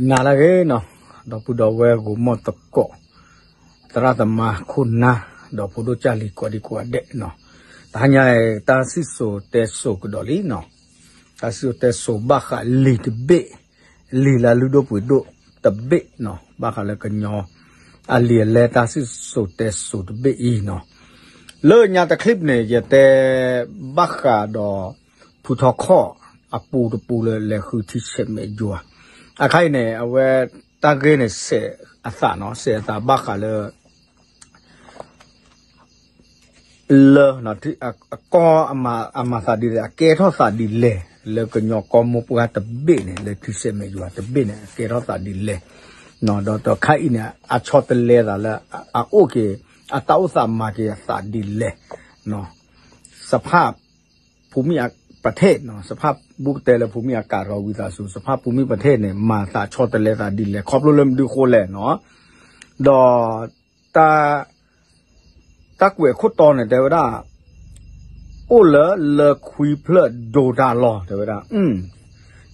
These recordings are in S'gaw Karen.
နၤလၢအဂ့ၤနီၤ, ဒီပုၢ်ဒီဝဲၢ်ဂိၤမီၢ်သကိး, သရၣ်သမါခိၣ်နၢ်, ဒီးဖိဒိၣ်ကၢ်လံၤကိးဒံကိးဂၤဒဲးနီၤ, တဟါညါအံၤ တၢ်စံၣ်စိၤတဲစိၤကဒီးလံနီၤ, တၢ်စံၣ်စိၤတဲစိၤဘၣ်ဃးလံာ်တဘ့ၣ်, လံာ်လၢအလုၢ်ဒိၣ်ပှ့ၤဒိၣ်တဘ့ၣ်နီၤ, ဘၣ်ဃးလၢကညီ အလံာ်အလဲတၢ်စံၣ်စိၤတဲစိၤတဘ့ၣ်အံၤနီၤ, လၢညါတချံးန့ၣ် ယတဲဘၣ်ဃးဒီး ဖုထီခီၣ်အပူတပူလၢလဲၤဃုထံဆဲးမဲးယွၤ, အခါအံၤန့ၣ် အဝဲတၢ်ဂ့ၢ်န့ၣ် စဲးအသးနီၤ, စဲးအသးဘၣ်ဃးလၢ လၢ အကီအမၤသးဒ်လဲၣ်, အကဲထီၣ်သးဒ်လဲၣ်, လၢကညီကီၢ်မိၢ်ပှၢ်တဘ့ၣ်န့ၣ် လၢထံဆဲးမဲးယွၤတဘ့ၣ်န့ၣ် အကဲထီၣ်သးဒ်လဲၣ်, ဒီးတခါအံၤန့ၣ် အဆီတလဲသးလၢ အအိၣ်က့ၤ အတၢ်အိၣ်သးမၤက့ၤအသးဒ်လဲၣ်, စဖၣ် ဖူမံၣ်ပထ့ၣ်, စဖၣ်ဘူးကတဲလၢဖူမံၣ်အကးဒီးဝံသးစူၤ စဖၣ်ဖူမံၣ်ပထ့ၣ်န့ၣ် မၤသးဆီတလဲသးဒ်လဲၣ် ခီဖျိလၢမနုၤအဃိလဲၣ်နီၤ, ဒီး တၢ်ကွဲးခိၣ်တီန့ၣ် တဲဝဲဒၣ် အိၣ်လၢလၢခွံဖျၢၣ်ဒိတၢ်လီၢ် တဲဝဲဒၣ်,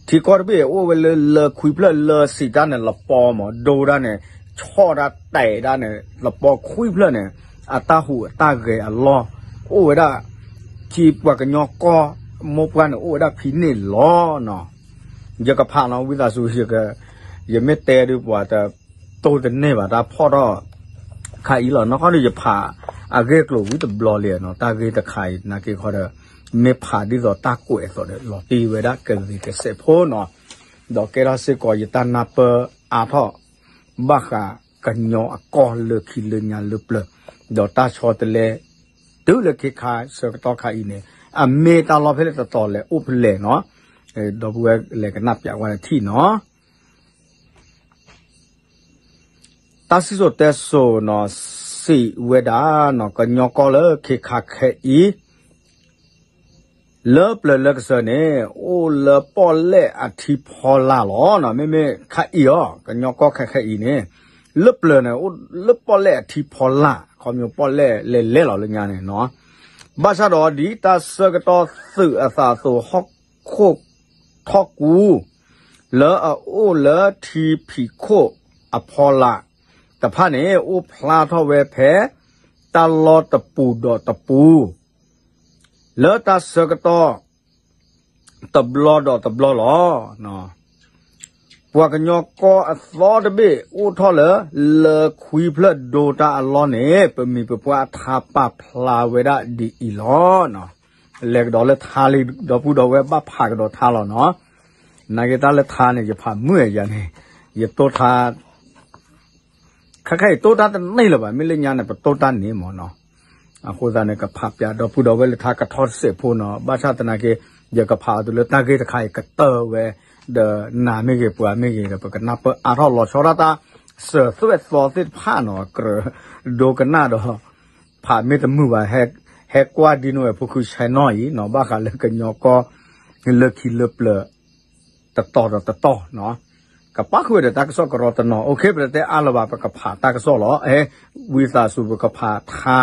ထံကီၢ်တဘ့ၣ်အိၣ်ဝဲလၢလၢခွံဖျၢၣ် လၢစံးတၢ်န့ၣ် လပီမး ဒိတၢ်န့ၣ် ဆီၣ်တၢ်တဲာ်တၢ်န့ၣ် လပီခွံဖျၢၣ်န့ၣ် အတၢ်ဟူးအတၢ်ဂဲၤအလီၢ် အိၣ်ဝဲဒၣ် ထံပှၤကညီကီၢ်မိၢ်ပှၢ်န့ၣ် အိၣ်ဝဲဒၣ်ဖဲန့ၣ်လီၤနီၤ, ယကဖးနီၤ ဝံသးစူၤ ယမ့ၢ်တဲဒုးပှၤတတိၢ်တန့ၢ်ဘၣ် တၢ်ဖီၣ်ထီၣ် ခါအံၤလီၤ နီၢ်ကီၢ်ဒီးယဖးအဂ့ၢ်အကျိၤဝံၤတဘျီလံနီၤ, တၢ်ဂ့ၢ်တခါအံၤ နာ်က့ခီဒီး မ့ၢ်ဖးဒ်သိးတၢ်ကွဲးအသိးဒီး လီၤတံၢ်ဝဲဒၣ်ကသ့ၣ်ကစဲးဖိနီၤ, ဒီးကဲထီၣ်စ့ၢ်ကီးယတၢ်နၢ်ပၢၢ်အါထီၣ် ဘၣ်ဃးကညီအကီၢ်လၢခံလၢညါလၢပျၢၤ, ဒီးတၢ်ဆီတလဲ တုၤလၢခဲခါဆၢကတီၢ်ခါအံၤန့ၣ် အမ့ၢ်တၢ်လီၢ်ဖဲလဲၣ်တတီၤလဲၣ်အိၣ်ဖဲလဲၣ်နီၤ, ဒီပုၢ်ဝဲၢ်လဲၤကနၣ်ပၠးဝဲတထံၣ်နီၤ တၢ်စံၣ်စိၤတဲစိၤနီၤ စံးဝဲဒၣ်နီၤ ကညီကီၢ်လၢခဲခါခဲအံၤ လၢပျၢၤလၢကစၢၤန့ၣ် အိၣ်လၢပီၣ်လဲၣ်အထံဖီလာ်လီၤနီၤ, မ့မ့ၢ်ခါအံၤအီၤ ကညီကီၢ်ခဲခဲအံၤန့ၣ် လၢပျၢၤန့ၣ် အိၣ်လၢပီၣ်လဲၣ်အထံဖီလာ် ခီဖျိပီၣ်လဲၣ်လဲၤလဲၤလီၤလၢညါန့ၣ်နီၤ, ဘၣ်ဆၣ်ဒီးဒ်တၢ်ဆၢကတီၢ်သုးအသးအသိးဟီၣ်ခိၣ်ထီၣ်ကူ လၢအအိၣ်လၢထံဖံးခိၣ်အဖီလာ်တဖၣ်န့ၣ် အိၣ်ဖျါထီၣ်ဝဲဖဲ တၢ်လီၢ်တပူၤဒီးတပူၤ လၢတၢ်ဆၢကတီၢ် တဘျီဒီးတဘျီလီၤ. ပှၤကညီကီၢ်အသီတဘ့ၣ်အိၣ်ထီၣ်လၢ လၢခွံဖျၢၣ်ဒိတၢ်အလီၢ်န့ၣ် ပမံၤပပှၢ်အထါပာ်ဖျါဝဲဒၣ်ဒ်အံၤလီၤ. လဲၤကဒီးလၢထါလံ ဒီပုၢ်ဒီဝဲၢ်ဘၣ်ဖးကဒီးထါလီၤနီၤ. နာ်က့တၢ်လၢထါန့ၣ် ယဖးမုာ်ယၤန့ၣ် ယတိၢ်ထါ ခဲခဲအံၤတိၢ်တၢ်တန့ၢ်လၢၤဘၣ် မ့ၢ်လၢညါန့ၣ် ပတိၢ်တၢ်န့ၢ်မးနီၤ. အဃိသတးန့ၣ် ကဖးပၠးဒီပုၢ်ဒီဝဲၢ်လၢထါကထီတစဲးဖိနီၤ. ဘၣ်ဆၣ်သနာ်က့ ယကဖးအီၤတုၤလၢတၢ်ဂ့ၢ်တခါအံၤကတၢၢ်ဝဲ ဒီးနၤမ့ၢ်ဂ့ၤ ပှၤမ့ၢ်ဂ့ၤဒီး ပကနၢ်ပၢၢ်အါထီၣ်လီၤဆီဒၣ်တၢ် စၢၤသွဲၣ်သီသ့ၣ်တဖၣ်နီၤ ကြၢးဒိကနၣ်ဒီး ဖးမ့ၢ်တမုာ်ဘၣ် ဟဲကွၢ်ဒ်နိဝဲဖိခုဆဲနီၣ်အံၤနီၤ ဘၣ်ဃးလၢကညီကီၢ် လၢခံလၢပျၢၤ တတီၤဒီးတတီၤနီၤ ကပၣ်ဃုာ်ဒီးတၢ်ကစီၣ်ကရီတနီၤ အိၣ်ခ့ ပတတဲအါလၢၤဘၣ် ပကဖးတၢ်ကစီၣ်လီၤ. အဲ ဝံသးစူၤ ပကဖးထါ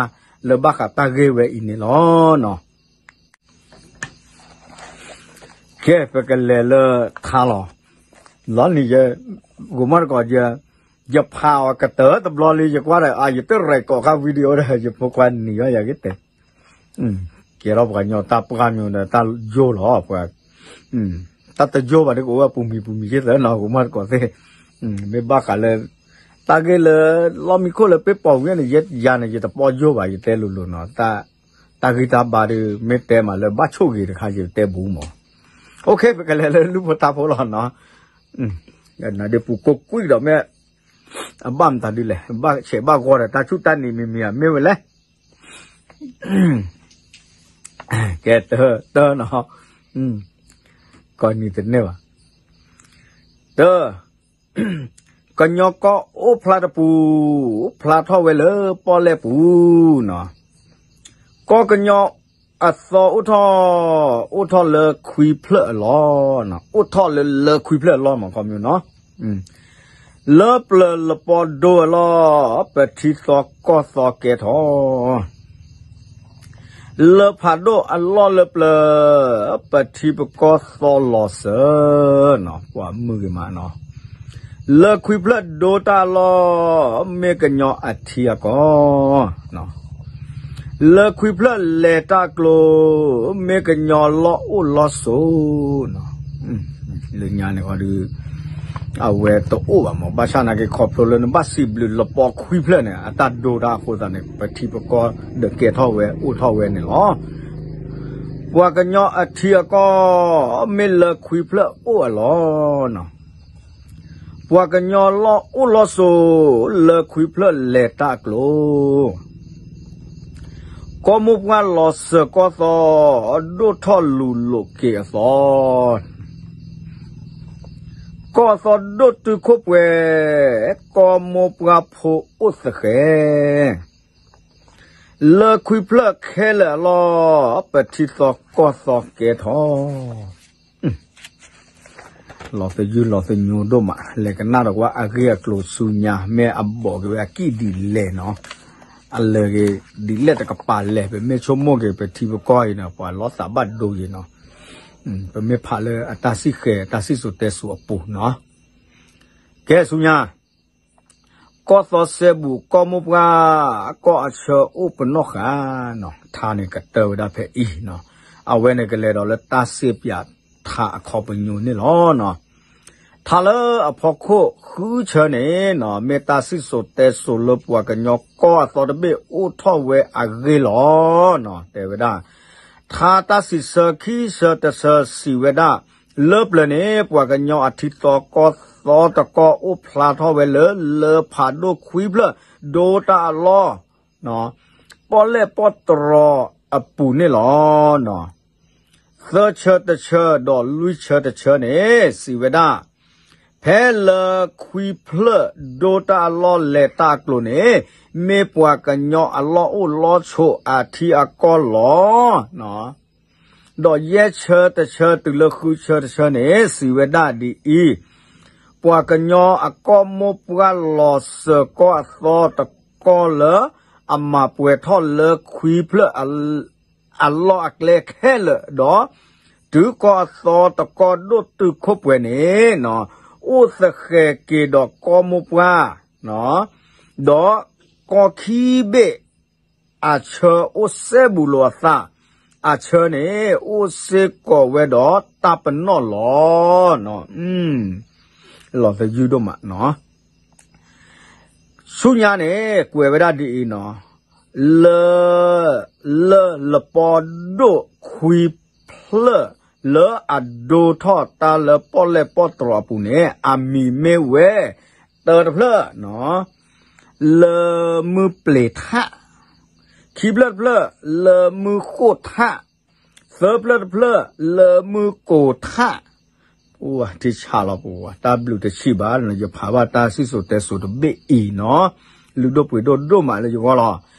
လၢဘၣ်ဃးတၢ်ဂ့ၢ်ဝဲအံၤန့ၣ်လီၤနီၤ. ကဲ ပကလဲၤလၢထါလီၤ. လီၤန့ၣ် ယ ဂိၤမီၢ်တကိး ယဖးအီၤကတၢၢ်တဘျီလံ ယကွၢ်ဒီး အါ ယတရဲၣ်ကိးဃာ် video ဒီး ယဖိခွါနံၤအီၤ ယကတဲ ကဲထီၣ်ပှၤကညီတၢ်ပှၢ်မံၤဒီး တၢ်ယိၣ်လီၤ ပှၤ တၢ်တယိၣ်ဘၣ်ဒီး ကအိၣ်ဝဲပူၤမံၤပူၤမံၤက့သၢနီၤ ဂိၤမီၢ်တကိးသ့ၣ် မ့ၢ်ဘၣ်ဃးလၢ တၢ်ဂ့ၢ်လၢ လီၢ်မံခိၣ်လၢပ့ၢ်ပိာ်ဝံၤန့ၣ် ယၤန့ၣ် ယတပီၢ်ယိၣ်ဘၣ် ယတဲလိၤလိၤနီၤ တၢ်ဂ့ၢ်တၢ်ဘါဒီး မ့ၢ်တဲမးလၢဘၣ်ဆိၣ်ဂ့ၤတခါ ယတဲဘူးမး အိၣ်ခ့ ပကလဲၤလၢလုၢ်ဖိထါဖိလီၤနီၤ နဒုးပူၤကိၢ်ကွံာ်ဒီးမ့ၢ် အဘၣ်မတၤဒ်လဲၣ် ဘၣ်ဆဲးဘၣ်ဂီၢ်ဒီး တၢ်ဆူၣ်တၢ်နံၤမံၤမံၤ မ့ၢ်ဝဲလဲၣ် ကဲ တၢ် တၢ်နီၤ ကိးနံၤတန့ၢ်ဘၣ် တၢ် ကညီကီၢ်အိၣ်ဖျါတပူၤ အိၣ်ဖျါထီၣ်ဝဲလၢပီၣ်လဲၣ်ပူၤနီၤ ကီၢ်ကညီအသီအိၣ်ထီၣ် အိၣ်ထီၣ်လၢခွံဖျၢၣ်အလီၢ် အိၣ်ထီၣ်လၢလၢခွံဖျၢၣ်အလီၢ်မး ခီမီနီၤ လၢပျၢၤလပီဒိအလီၢ် ပထံသီကီၢ်သီကဲထီၣ် လၢဖးဒိၣ်အလီၢ်လၢပျၢၤ ပထံပကီၢ်သီလီၤစၢၤနီၤ ပှၤမုၢ်ဂ့ၤမးနီၤ လၢၢ်ခွံဖျၢၣ်ဒိတၢ်အလီၢ်, မ့ၢ်ကညီအထံအကီၢ်, လၢၢ်ခွံဖျၢၣ်လဲၤတၢ်အကျိၤ, မ့ၢ်ကညီလီၢ်အိၣ်လီၢ်ဆိး, လၢညါန့ၣ်ဒုး အဝဲတအိၣ်ဘၣ်မး, ဘၣ်ဆၣ်နာ်က့ ခီဖျိလၢနဘၣ်စံးဘျုးလပီခွံဖျၢၣ်န့ၣ် အတၢ်ဒိတၢ်အဃိသတးန့ၣ် ပထံပကီၢ်ဒီးကဲထီၣ်ဝဲအိၣ်ထီၣ်ဝဲန့ၣ်လီၤ. ပှၤကညီအထံအကီၢ်, မ့ၢ်လၢၢ်ခွံဖျၢၣ်အိၣ်အလီၢ်, ပှၤကညီလီၢ်အိၣ်လီၢ်ဆိး, လၢၢ်ခွံဖျၢၣ်လဲၤတၢ်အကျိၤ, ကီၢ်မိၢ်ပှၢ်လီၤစၢၤကီၢ်သီ, ဒိၣ်ထီၣ်လူၤလိာ်က့ၤအသီ, ကီၢ်အသီဒိၣ်တုာ်ခိၣ်ပှဲၤ, ကီၢ်မိၢ်ပှၢ်ဖိအိၣ်သဃဲၤ, လၢၢ်ခွံဖျၢၣ်ခဲလၢာ်အလီၢ်, ပထံသီကီၢ်သီကဲထီၣ် လီၤသယုၢ်လီၤသညိဒိၣ်မး, လဲၤကနၣ်ဒီးကွၢ်အဂ့ၢ်အကျိၤဆူညါ မ့ၢ်အဘီၣ်က့ၤဝဲအကံၣ်ဒ်လဲၣ်နီၤ, အလၢာ်ဂ့ၤဒ်လဲၣ်တကပၤလဲၣ်, ပမ့ၢ်ဆိကမိၣ်က့ၤ ပထံပကီၢ်အံၤန့ၣ် ပှၤလီၤသးဘၣ်ဒိက့ၤနီၤ, ပမ့ၢ်ဖးလၢအတၢ်စံၣ်ဃဲၤ အတၢ်စံၣ်စိၤတဲစိၤအပူၤနီၤ, ကဲဆူညါ ကီၢ်သီစဲဘူး ကီၢ်မိၢ်ပှၢ် ကီၢ်အဆၢအိၣ်ပနီၣ်ဃာ်နီၤ, ထါန့ၣ်ကတၢၢ်ဝဲဒၣ်ဖဲအံၤနီၤ, အဝဲန့ၣ်ကလဲၤဒီးလၢတၢ်စ့ပၠးထါအခီပညီန့ၣ်လီၤနီၤ, ထါလၢအဖီခိၣ်ဃုဆၢန့ၣ်နီၤ, မ့ၢ်တၢ်စံၣ်စိၤတဲစိၤလၢပှၤကညီကီၢ်အသီတဘ့ၣ်အိၣ်ထီၣ်ဝဲအဂ့ၢ်လီၤနီၤ, တဲဝဲဒၣ် ထါတၢ်စံးဆၢခံဆၢတဆၢစံးဝဲဒၣ် လၢပျၢၤန့ၣ် ပှၤကညီအထံသီကီၢ်သီတကီၢ်အိၣ်ဖျါထီၣ်ဝဲလၢ လၢၢ်ဖးဒိၣ်ခွံဖျၢၣ်ဒိတၢ်အလီၢ်, ပီၣ်လဲၣ်ပီၣ်တြီၤအပူၤန့ၣ်လီၤ. သၢဆၢတဆၢဒီးလွံၢ်ဆၢတဆၢန့ၣ် စံးဝဲဒၣ် ဖဲလၢၢ်ခွံဖျၢၣ်ဒိတၢ်အလီၢ်လဲၤတၢ်အကျိၤန့ၣ် မ့ၢ်ပှၤကညီအလီၢ်အိၣ်လီၢ်ဆိးအထံအကီၢ်လီၤ. ဒီးယဲၢ်ဆၢတဆၢတုၤလၢဃုဆၢတဆၢန့ၣ် စံးဝဲဒၣ်ဒ်အံၤ, ပှၤကညီအကီၢ်မိၢ်ပှၢ်လီၤစၢၤကီၢ်အသီတကီၢ်လၢ အမၤပှဲၤထီၣ်လၢၢ်ခွံဖျၢၣ်အလီၢ်အကျဲခဲလၢာ်ဒီး တုၤကီၢ်အသီတကီၢ်ဒိၣ်တုာ်ခိၣ်ပှဲၤန့ၣ် အိၣ်သဃဲၤက့ၤဒီးကီၢ်မိၢ်ပှၢ် ဒီးကီၢ်ခံဘ့ၣ် အဆၢအိၣ်စဲဘူးလိာ်အသး, အဆၢန့ၣ် အိၣ်စ့ၢ်ကီးဝဲဒီးတၢ်ပနီၣ်လီၤ. လီၤသယုၢ်ဒိၣ်မးနီၤ. ဆူညါန့ၣ် ကွဲးဝဲဒၣ်ဒ်အံၤနီၤ, လၢ လၢၢ်လပီဒိၣ်ခွံဖျၢၣ် လၢအဒိထီၣ်တၢ်လၢပီၣ်လဲၣ်ပီၣ်တြီၤအပူၤန့ၣ် အမံၤမ့ၢ်ဝဲ တၢတဖျၢၣ် လၢၢ်မုၢ်ပျ့ၤထၣ်, ခံဖျၢၣ်တဖျၢၣ် လၢၢ်မုၢ်ဃိၣ်ထၣ်, သၢဖျၢၣ်တဖျၢၣ် လၢၢ်မုၢ်ကိၤထၣ်, ပဝဲထံဆးလီၤပဝဲ တၢ်ဘျုးတဆံးဘၣ် ယဖးဘၣ်တၢ်စံၣ်စိၤတဲစိၤတဘ့ၣ်အံၤနီၤ, လုၢ်ဒိၣ်ပှ့ၤဒိၣ်ဒိၣ်မးလၢယဂီၢ်လီၤ.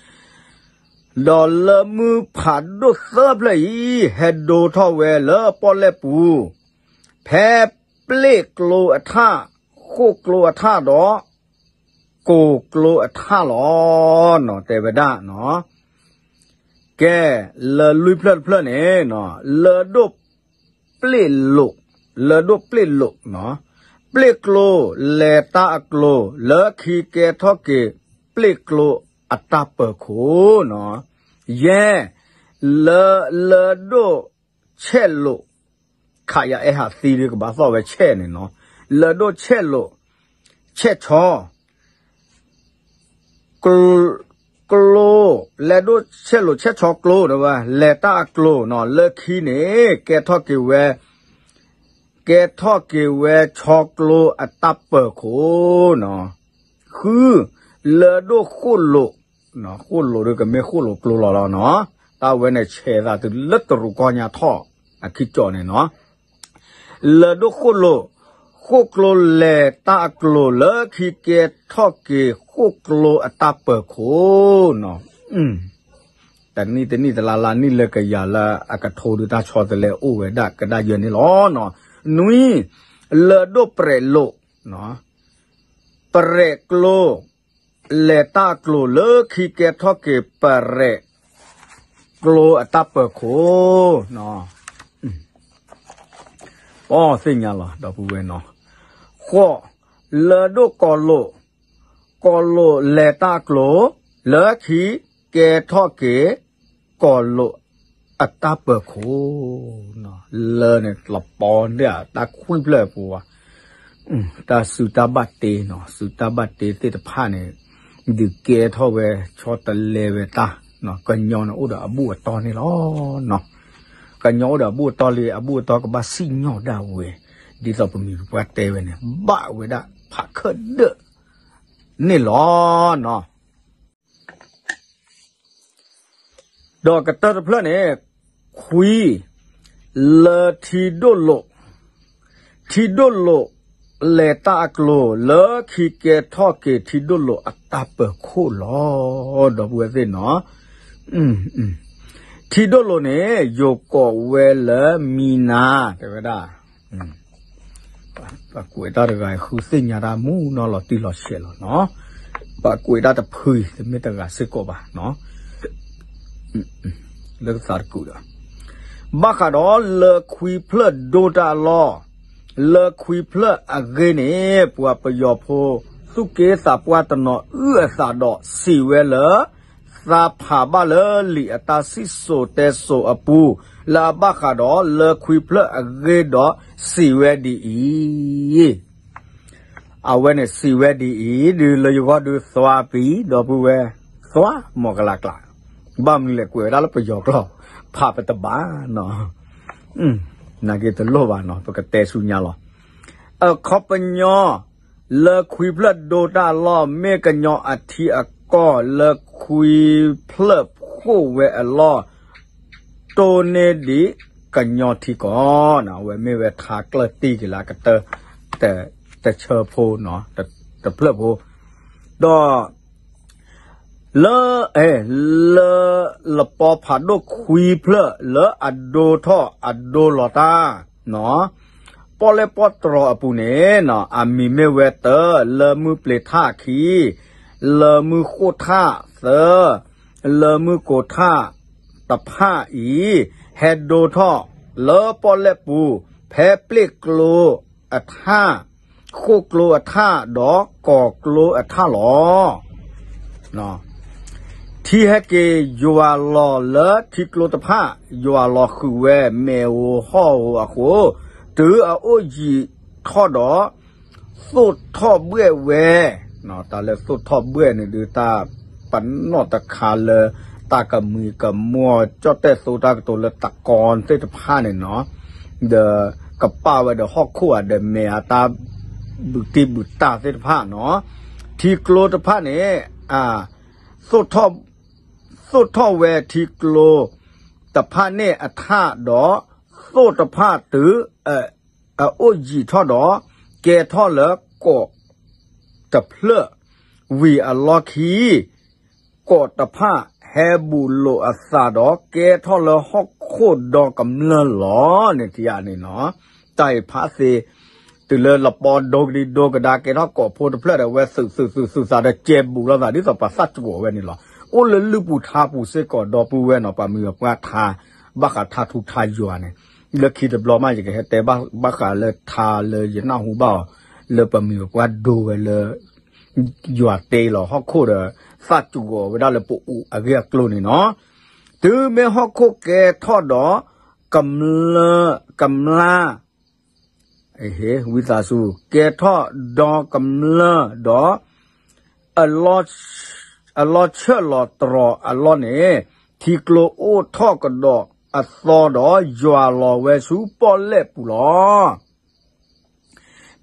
ဒီးလၢၢ်မုၢ်ဖးဒိၣ်သၢဖျၢၣ်အံၤ ဟဲဒိထီၣ်ဝဲလၢပီၣ်လဲၣ်ပူၤ, ဖဲပျ့ၣ်ကျိအထၣ်, ဃိၣ်ကျိအထၣ်ဒီး ကိၤကျိအထၣ်လီၤ. တဲဝဲဒၣ်နီၤ, ကဲ, လၢၢ်လွံၢ်ဖျၢၣ်တဖျၢၣ်န့ၣ် လၢၢ်ဒိၣ်ပျ့ၣ်လိာ်, လၢၢ်ဒိၣ်ပျ့ၣ်လိာ်, ပျ့ၣ်ကျိလဲၤတၢ်အကျိၤ လၢခံကဲထီၣ်က့ၤ ပျ့ၣ်ကျိအတၢ်ပၢၤခိၣ်နီၤ, ယဲၢ်, လၢ လၢၢ်ဒိၣ်ဆဲးလိာ်, ခးယအဲၣ်ဟးသံဒ်ကဘၣ်သီၣ်ဝဲဆဲးန့ၣ်နီၤ, လၢၢ်ဒိၣ်ဆဲးလိာ်, ဆဲးဆီ ကျိ, လၢၢ်ဒိၣ်ဆဲးလိာ်ဆဲးဆီကျိ, လဲၤတၢ်အကျိၤနီၤ, လၢခံန့ၣ် ကဲထီၣ်က့ၤဝဲ, ကဲထီၣ်က့ၤဝဲဆီကျိအတၢ်ပၢၤခိၣ်နီၤ, ဃု, လၢၢ်ဒိၣ်ဃိၣ်လိာ်, ဃိၣ်လိာ်ဒ်ကမ့ၢ်ဃိၣ်လိာ်ကျိလီၤလီၤနီၤ, တၢ်ဝဲန့ၣ်ဆဲးသးတုၤလၢတရူးကီၢ်ညါထီၣ်အခံကၠီၣ်န့ၣ်နီၤ လၢၢ်ဒိၣ်ဃိၣ်လိာ်, ဃိၣ်ကျိလဲၤတၢ်အကျိၤလၢခံကဲထီၣ်က့ၤဃိၣ်ကျိအတၢ်ပၢၤခိၣ်နီၤ, တနံၣ်တနံၣ်တလါလါနံၣ်လၢကယၤလၢအကထိဒုး တၢ်ဆီတလဲအိၣ်ဝဲဒၣ်ကဒါယဲၢ်န့ၣ်လီၤ. နွံ, လၢၢ်ဒိၣ်ပြဲးလိာ်, ပြဲးကျိ လဲၤတၢ်အကျိၤလၢခံကဲထီၣ်က့ၤပြဲးကျိအတၢ်ပၢၤခိၣ်, အီသ့ၣ်ညါလီၤ ဒီပုၢ်ဝဲၢ်နီၤ, ဃိး, လၢၢ်ဒိၣ်ကီၢ်လိာ်, ကီၢ်လိာ်လဲၤတၢ်အကျိၤ, လၢခံကဲထီၣ်က့ၤ ကီၢ်လိာ်အတၢ်ပၢၤခိၣ်, လၢန့ၣ်လပီဒၣ်တၢ်ခွံဖျၢၣ်အပူၤဘၣ်, တၢ်စုတၢ်ဘၣ်တ့နီၤ, စုတၢ်ဘၣ်တ့သ့ၣ်တဖၣ်န့ၣ် ဒုးကဲထီၣ်ဝဲဆီတလဲဝဲတၢ်, ကညီန့ၣ်အိၣ်ဒီးအဘူၣ်အတီၢ်န့ၣ်လီၤ. ကညီအိၣ်ဒီးအဘူၣ်အတီၢ်လံ, အဘူၣ်အတီၢ်ကဘၣ်စံၣ်ညီၣ်ဒၣ်ဝဲ, ဒ်သိးပမံၤပပှၢ်တဲဝဲန့ၣ် ဘၣ်ဝဲဒၣ်ဖးခၢၣ်ဒၢၣ်န့ၣ်လီၤ. ဒီးကတၢၢ်တဖျၢၣ်န့ၣ်, ခွံ, လၢထံဒိၣ်လိာ်, ထံဒိၣ်လိာ်လဲၤတၢ်အကျိၤ, လၢခံကဲထီၣ်က့ၤထံဒိၣ်လိာ်အတၢ်ပၢၤခိၣ်လီၤ. ဒီပုၢ်ဝဲၢ်သ့ၣ်နီၤ, ထံဒိၣ်လိာ်န့ၣ် ယိၤကိးဝဲလၢမံနၤ, တဲဝဲဒၣ် ပှၤကွဲးတၢ်တဂၤ ဃုသ့ၣ်ညါတၢ်မူနီၤလီၤတံၢ်လီၤဆဲးလီၤနီၤ, ပှၤကွဲးတၢ်တဖုအံၤ တမ့ၢ်တဂၤစ့ၢ်ကီးဘၣ်နီၤ, လၢကသးတကူးဒီး, ဘၣ်ဃးဒီးလၢခွံဖျၢၣ်ဒိတၢ်အလီၢ်, လၢခွံဖျၢၣ်အဂ့ၢ်န့ၣ် ပှၤပယီၤဖိ သူၣ်က့သးပှၢ်တနီၤအုၣ်အသးဒီးစံးဝဲလၢ သးဖးဘၣ်လၢလံာ်အတၢ်စံၣ်စိၤတဲစိၤအပူၤ လၢအဘၣ်ဃးဒီးလၢခွံဖျၢၣ်အဂ့ၢ်ဒီးစံးဝဲဒ်အံၤ, အဝဲန့ၣ်စံးဝဲဒ်အံၤ ဒုးလၢယဂီၢ်ဒုးသွါပံၤ ဒီပုၢ်ဝဲၢ်, သွါမီၤကလးကျး, ဘၣ်မနုၤလဲၣ် ကွဲးဝဲဒၣ်လၢပယီၤကျိာ်, ဖးပတဘၣ်နီၤ, နာ်က့တလိၣ်ဘၣ်နီၤ ပကတဲဆူညါလီၤ. အခီပညီ လၢခွံဖျၢၣ်ဒိတၢ်အလီၢ် မ့ၢ်ကညီအထံအကီၢ် လၢခွံဖျၢၣ်ဖှိၣ်ဝဲအလီၢ် တိၢ်န့ၢ်ဒံးကညီထံကီၢ်, အဝဲမ့ၢ်ဝဲထါကျၢၢ်တံၢ်က့ၤလၢအကတၢၢ် တဆၢဖိ, တဖျၢၣ်ဖိ, ဒီး လၢ လၢ လပီဖးဒိၣ်ခွံဖျၢၣ် လၢအဒိထီၣ်အဒိလီၤတၢ် ပီၣ်လဲၣ်ပီၣ်တြီၤအပူၤန့ၣ် အမံၤမ့ၢ်ဝဲတၢ လၢမုၢ်ပျ့ၤထၣ်ခံ, လၢမုၢ်ဃိၣ်ထၣ်သၢ, လၢမုၢ်ကိၤထၣ်တဖၣ်အံၤ ဟဲဒိထီၣ်လၢပီၣ်လဲၣ်ပူၤ ဖဲပျ့ၢ်ကျိအထၣ်, ဃိၣ်ကျိအထၣ် ဒီးကီၢ်ကျိအထၣ်လီၤ. ထံဟဲက့ၤယွၤလီၤလၢထံကျိတဖၣ်, ယွၤလီၤဃုာ်ဝဲ မ့ၣ်ဧိၤဟီၣ်ဧိၤအဃိ, တုၤအအိၣ်ယံာ်ထီၣ်ဒီး သိၣ်ထီၣ်ဘှဲၣ်ဝဲ, တၢ်လၢသိၣ်ထီၣ်ဘှဲၣ်န့ၣ်ဒုး တၢ်ပနီၣ်တခါလၢ တၢ်ကမှံၤကမှီၢ် ကၠီၣ်တဲၣ်သိတၢ်ကတိၤလၢတကီသ့ၣ်တဖၣ်န့ၣ်နီၤ, ဒီးကပာ်ဝဲဒီးဟီၣ်ခိၣ်ဧါ ဒီးမဲာ်အတၢ်ဘူးတံၢ်ဘူးတၢ်သ့ၣ်တဖၣ်နီၤ, ထံကျိတဖၣ်န့ၣ် သိၣ်ထီၣ်ဝဲထံကျိတဖၣ်န့ၣ်အထၣ်ဒီး သိၣ်တဖၣ်တုၤအအိၣ်ယံာ်ထီၣ်ဒီး ကဲထီၣ်လၢကီၢ်တဖျၢၣ်ဝံၤအလီၢ်ခံ ကီၢ်တဖၣ်ဟဲဘူးလိာ်အသးဒီး ကဲထီၣ်လၢဟီၣ်ခိၣ်ဒီကမျၢၢ်လီၤန့ၣ် ထံၣ်ဧါန့ၣ်နီၤ, တၢ်အံၤဖးသ့ တုၤလၢလပီဒိကဒံဒိကဒါကဲထီၣ်ကီၢ်ဖိတဖျၢၣ်ဒီး အဝဲသုးသုးသုးသုးသးဒီးကဲဘူးလိာ်သး ဒ်သိးပှၤသၣ်စူၤအီၤဝဲန့ၣ်လီၤ. အိၣ်လၢလုၢ်ပူၤထါပူၤစ့ၢ်ကီး ဒီပုၢ်ဝဲၢ်နီၤ ပှၤမုၢ်ပှၢ်ထါ ဘၣ်ဃးထါထူထါယွၤန့ၣ်, လၢခံတဘျီမး ယကဟဲတဲဘၣ်ဃးလၢထါလၢယနၢ်ဟူဘၣ်အီၤ လၢပှၤမုၢ်ပှၢ်ဒိဝဲလၢ ယွၤတ့လီၤဟီၣ်ခိၣ်ဒီး သၣ်စူၤအီၤဝဲဒၣ်လၢပအိၣ်အဂ့ၢ်အကျိၤန့ၣ်နီၤ, တုၤမ့ၢ်ဟီၣ်ခိၣ်ကဲထီၣ်ဒီး ကမျၢၢ် ကမျၢၢ် ဝံသးစူၤ ကဲထီၣ်ဒီကမျၢၢ်ဒီး အလီၢ်ဆၢၣ်လီၤတြီၤအလီၢ်န့ၣ် ထံကျိအိၣ်ထီၣ်ကဒီးအသီဒီး ယွၤလီၤဝဲဆူပီၣ်လဲၣ်ပူၤလီၤ.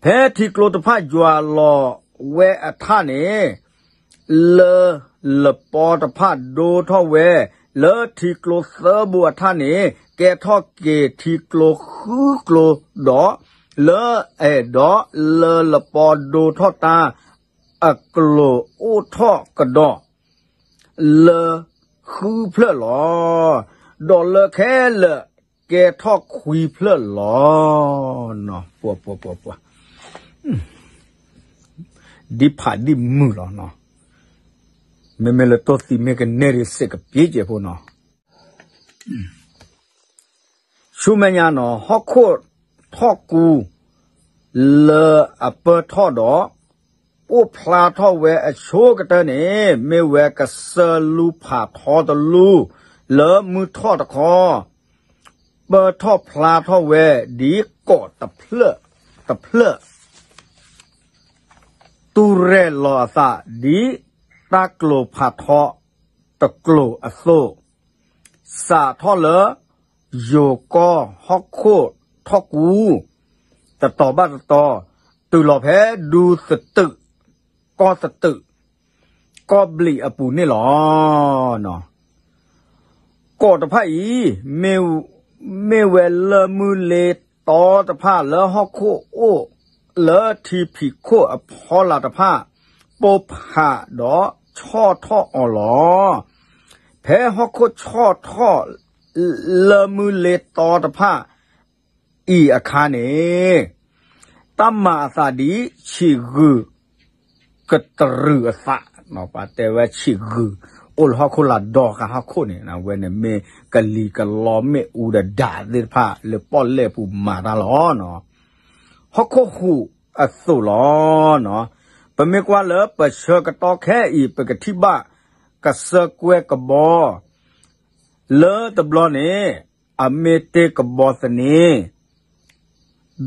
ဖဲထံကျိတဖၣ်ယွၤလီၤဝဲအထၣ်န့ၣ် လၢလပီတဖၣ်ဒိထီၣ်ဝဲ လၢထံကျိသၢဘိအထၣ်န့ၣ် ကဲထီၣ်က့ၤထံကျိဃုကျိဒီး လၢအဲၣ်ဒီး လၢလပီဒိထီၣ်တၢ် အကျိၤအိၣ်ထီၣ်ကဒီး လၢဃုဖျၢၣ်လီၤ. ဒီးလၢခဲလၢာ်ကဲထီၣ်ခွံဖျၢၣ်လီၤ. ပှၤ ပှၤ ပှၤ ပှၤ ဒ်ဖးဒ်မုၢ်လီၤနီၤ. မ့မ့ၢ်လၢတိၢ်သံမ့ၢ်ကနဲၣ်ဒ်စ့ၢ်ကပျ့ကဲဖိနီၤ. ဆူမဲာ်ညါနီၤ ဟီၣ်ခိၣ်ထီၣ်ကူ လၢအပၢထီၣ်ဒီး အိၣ်ဖျါထီၣ်ဝဲအဆိကတၢၢ်န့ၣ် မ့ၢ်ဝဲကစၢၢ်လူဖးထီတလူ လၢမုၢ်ထီၣ်တခီ ပၢထီၣ်ဖျါထီၣ်ဝဲဒ်ကိးတဖျၢၣ်တဖျၢၣ် တူၢ်ရဲၣ်လီၤအသးဒ်တၢ်ကျိၤဖးထီတကျိၤအသိး, စးထီၣ်လၢယိၤကီၢ်ဟီၣ်ခိၣ်ထီၣ်ကူ, တတီၤဘၣ်တတီၤ, တုၤလီၤဖဲဒူသတုး, ကီၢ်သတုး, ကီၢ်ဘျံးအပူၤန့ၣ်လီၤ. ကိးတဖၣ်အံၤ မ့ၢ်ဝဲလၢၢ်မုၢ်လ့တီတဖၣ်လၢဟီၣ်ခိၣ်အိၣ်လၢထံဖံးခိၣ်အဖီလာ်တဖၣ် ပိၢ်ဖးဒီးဆီၣ်ထီၣ်အီၤလီၤ. ဖဲဟီၣ်ခိၣ်ဆီၣ်ထီၣ်လၢၢ်မုၢ်လ့တီတဖၣ် အံၤအခါန့ၣ် တၢ်မၤအသးဒ်ဆံးဂုာ်ကတြူာ်အသး, ပှၤတဲဝဲဆံးဂုာ် အိၣ်လၢဟီၣ်ခိၣ်လာ်ဒီဃာ်ဟီၣ်ခိၣ်န့ၣ် အဝဲန့ၣ်မ့ၢ်ကလံၤကလီမ့ၣ်အူဒီးဒၣ်သ့ၣ်တဖၣ်လၢပီၣ်လဲၣ်ပူၤမၤတၢ်လီၤ. ဟီၣ်ခိၣ်ဟူးအသိးလီၤ. ပမ့ၢ်ကွၢ်လၢပဆၢကတီၢ်ခဲအံၤ ပကထံၣ်ဘၣ်ကစၢၢ်ကွဲကဘီ လၢတဘျီန့ၣ် အမ့ၢ်တ့ၢ်ကဘီသန့,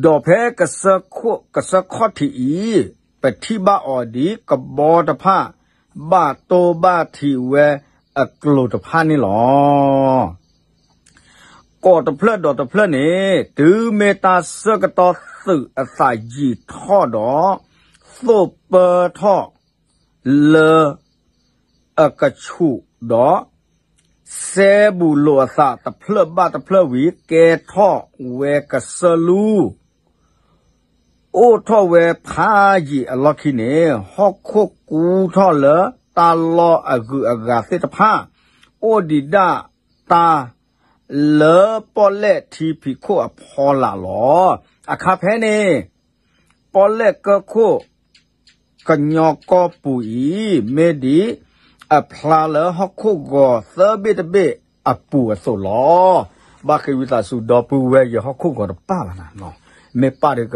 ဒီးဖဲကစၢၢ်ခီၣ်ထံးအံၤ ပထံၣ်ဘၣ်အီၤဒ်ကဘီတဖၣ် ဘၣ်တိၢ်ဘၣ်ထံးဝဲအကျိၤတဖၣ်န့ၣ်လီၤ. ကိးတဖျၢၣ်ဒီးတဖျၢၣ်န့ၣ် တုၤမ့ၢ်တၢ်ဆၢကတီၢ်သုးအသးယံာ်ထီၣ်ဒီး သိၣ်ပၢထီၣ် လၢအကဆူးဒီး စဲဘူးလိာ်အသးတဖျၢၣ်ဘၣ်တဖျၢၣ်ဝံၤ ကဲထီၣ်ဝဲကစၢၢ်လူ အိၣ်ထီၣ်ဝဲဖးယံာ်အလီၢ်ခံန့ၣ် ဟီၣ်ခိၣ်ကူထီၣ်လၢတၢ်လီၢ်အဂုၤအဂၤသ့ၣ်တဖၣ် အိၣ်ဒံးဒၣ်တၢ် လၢပီၣ်လဲၣ်ထံဖံးခိၣ်အဖီလာ်လီၤ. အခါဖဲန့ၣ် ပီၣ်လဲၣ်ကၢၢ်ခိၣ် ကညီကီၢ်ပူၤအံၤ မ့ၢ်ဒ်အဖျါလၢဟီၣ်ခိၣ်ဂီၤသၢဘ့ၣ်တဘ့ၣ်အပူၤအသိးလီၤ. ဘၣ်ဃ့ဝံသးစူၤ ဒီပုၢ်ဝဲၢ် ယဟီၣ်ခိၣ်ဂီၤတပၣ်ဘၣ်နၤ, မ့ၢ်ပၣ်ဒီးက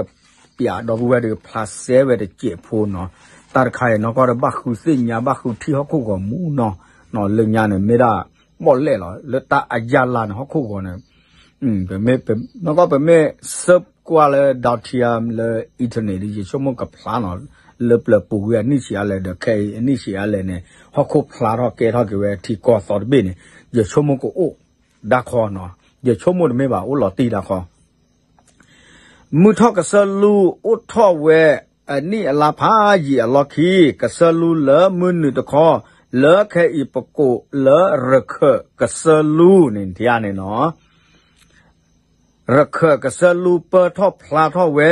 ပျးဒီပုၢ်ဝဲၢ်ဒီးဖျါစဲဝဲတစဲးဖိနီၤ. တၢ်တခါအံၤ နီၢ်ကီၢ်ဒီးဘၣ်ဃုသ့ၣ်ညါ ဘၣ်ဃုထံၣ်ဟီၣ်ခိၣ်ဂီၤမူနီၤ, လၢညါန့ၣ် မ့ၢ်ဒၣ်ပီၣ်လဲၣ်လီၤ. လၢတၢ်အယၢ်လၢ်န့ၣ် ဟီၣ်ခိၣ်ဂီၤန့ၣ် နီၢ်ကီၢ်ပမ့ၢ်ဆၢကွၢ်လၢ Doubting လၢ internet ဒီး ယဆိကမိၣ်ကဖျါနီၤ, လၢပျၢၤပူၤဝံၤအနံၣ်ဆံးအါလဲၣ်ဒီး ခဲအံၤအနံၣ်ဆံးအါလဲၣ်န့ၣ် ဟီၣ်ခိၣ်ဖျါထီၣ်ကဲထီၣ်က့ၤဝဲထံကီၢ်သီတဘ့ၣ်န့ၣ် ယဆိကမိၣ်ကအိၣ်ဒၣ်ခီနီၤ, ယဆိကမိၣ်တမ့ၢ်ဘၣ် အိၣ်လီၤတံၢ်ဒၣ်ခီ မုၢ်ထီၣ်ကစၢၢ်လူအိၣ်ထီၣ်ဝဲအနံၣ်အလါဖးယံာ်အလီၢ်ခံ, ကစၢၢ်လူလၢမုၢ်နုာ်တခီ, လၢခဲအံၤပကိးလၢရခၢၣ်ကစၢၢ်လူန့ၣ်ဒၣ်န့ၣ်နီၤ. ရခၢၣ်ကစၢၢ်လူပၢထီၣ်ဖျါထီၣ်ဝဲ,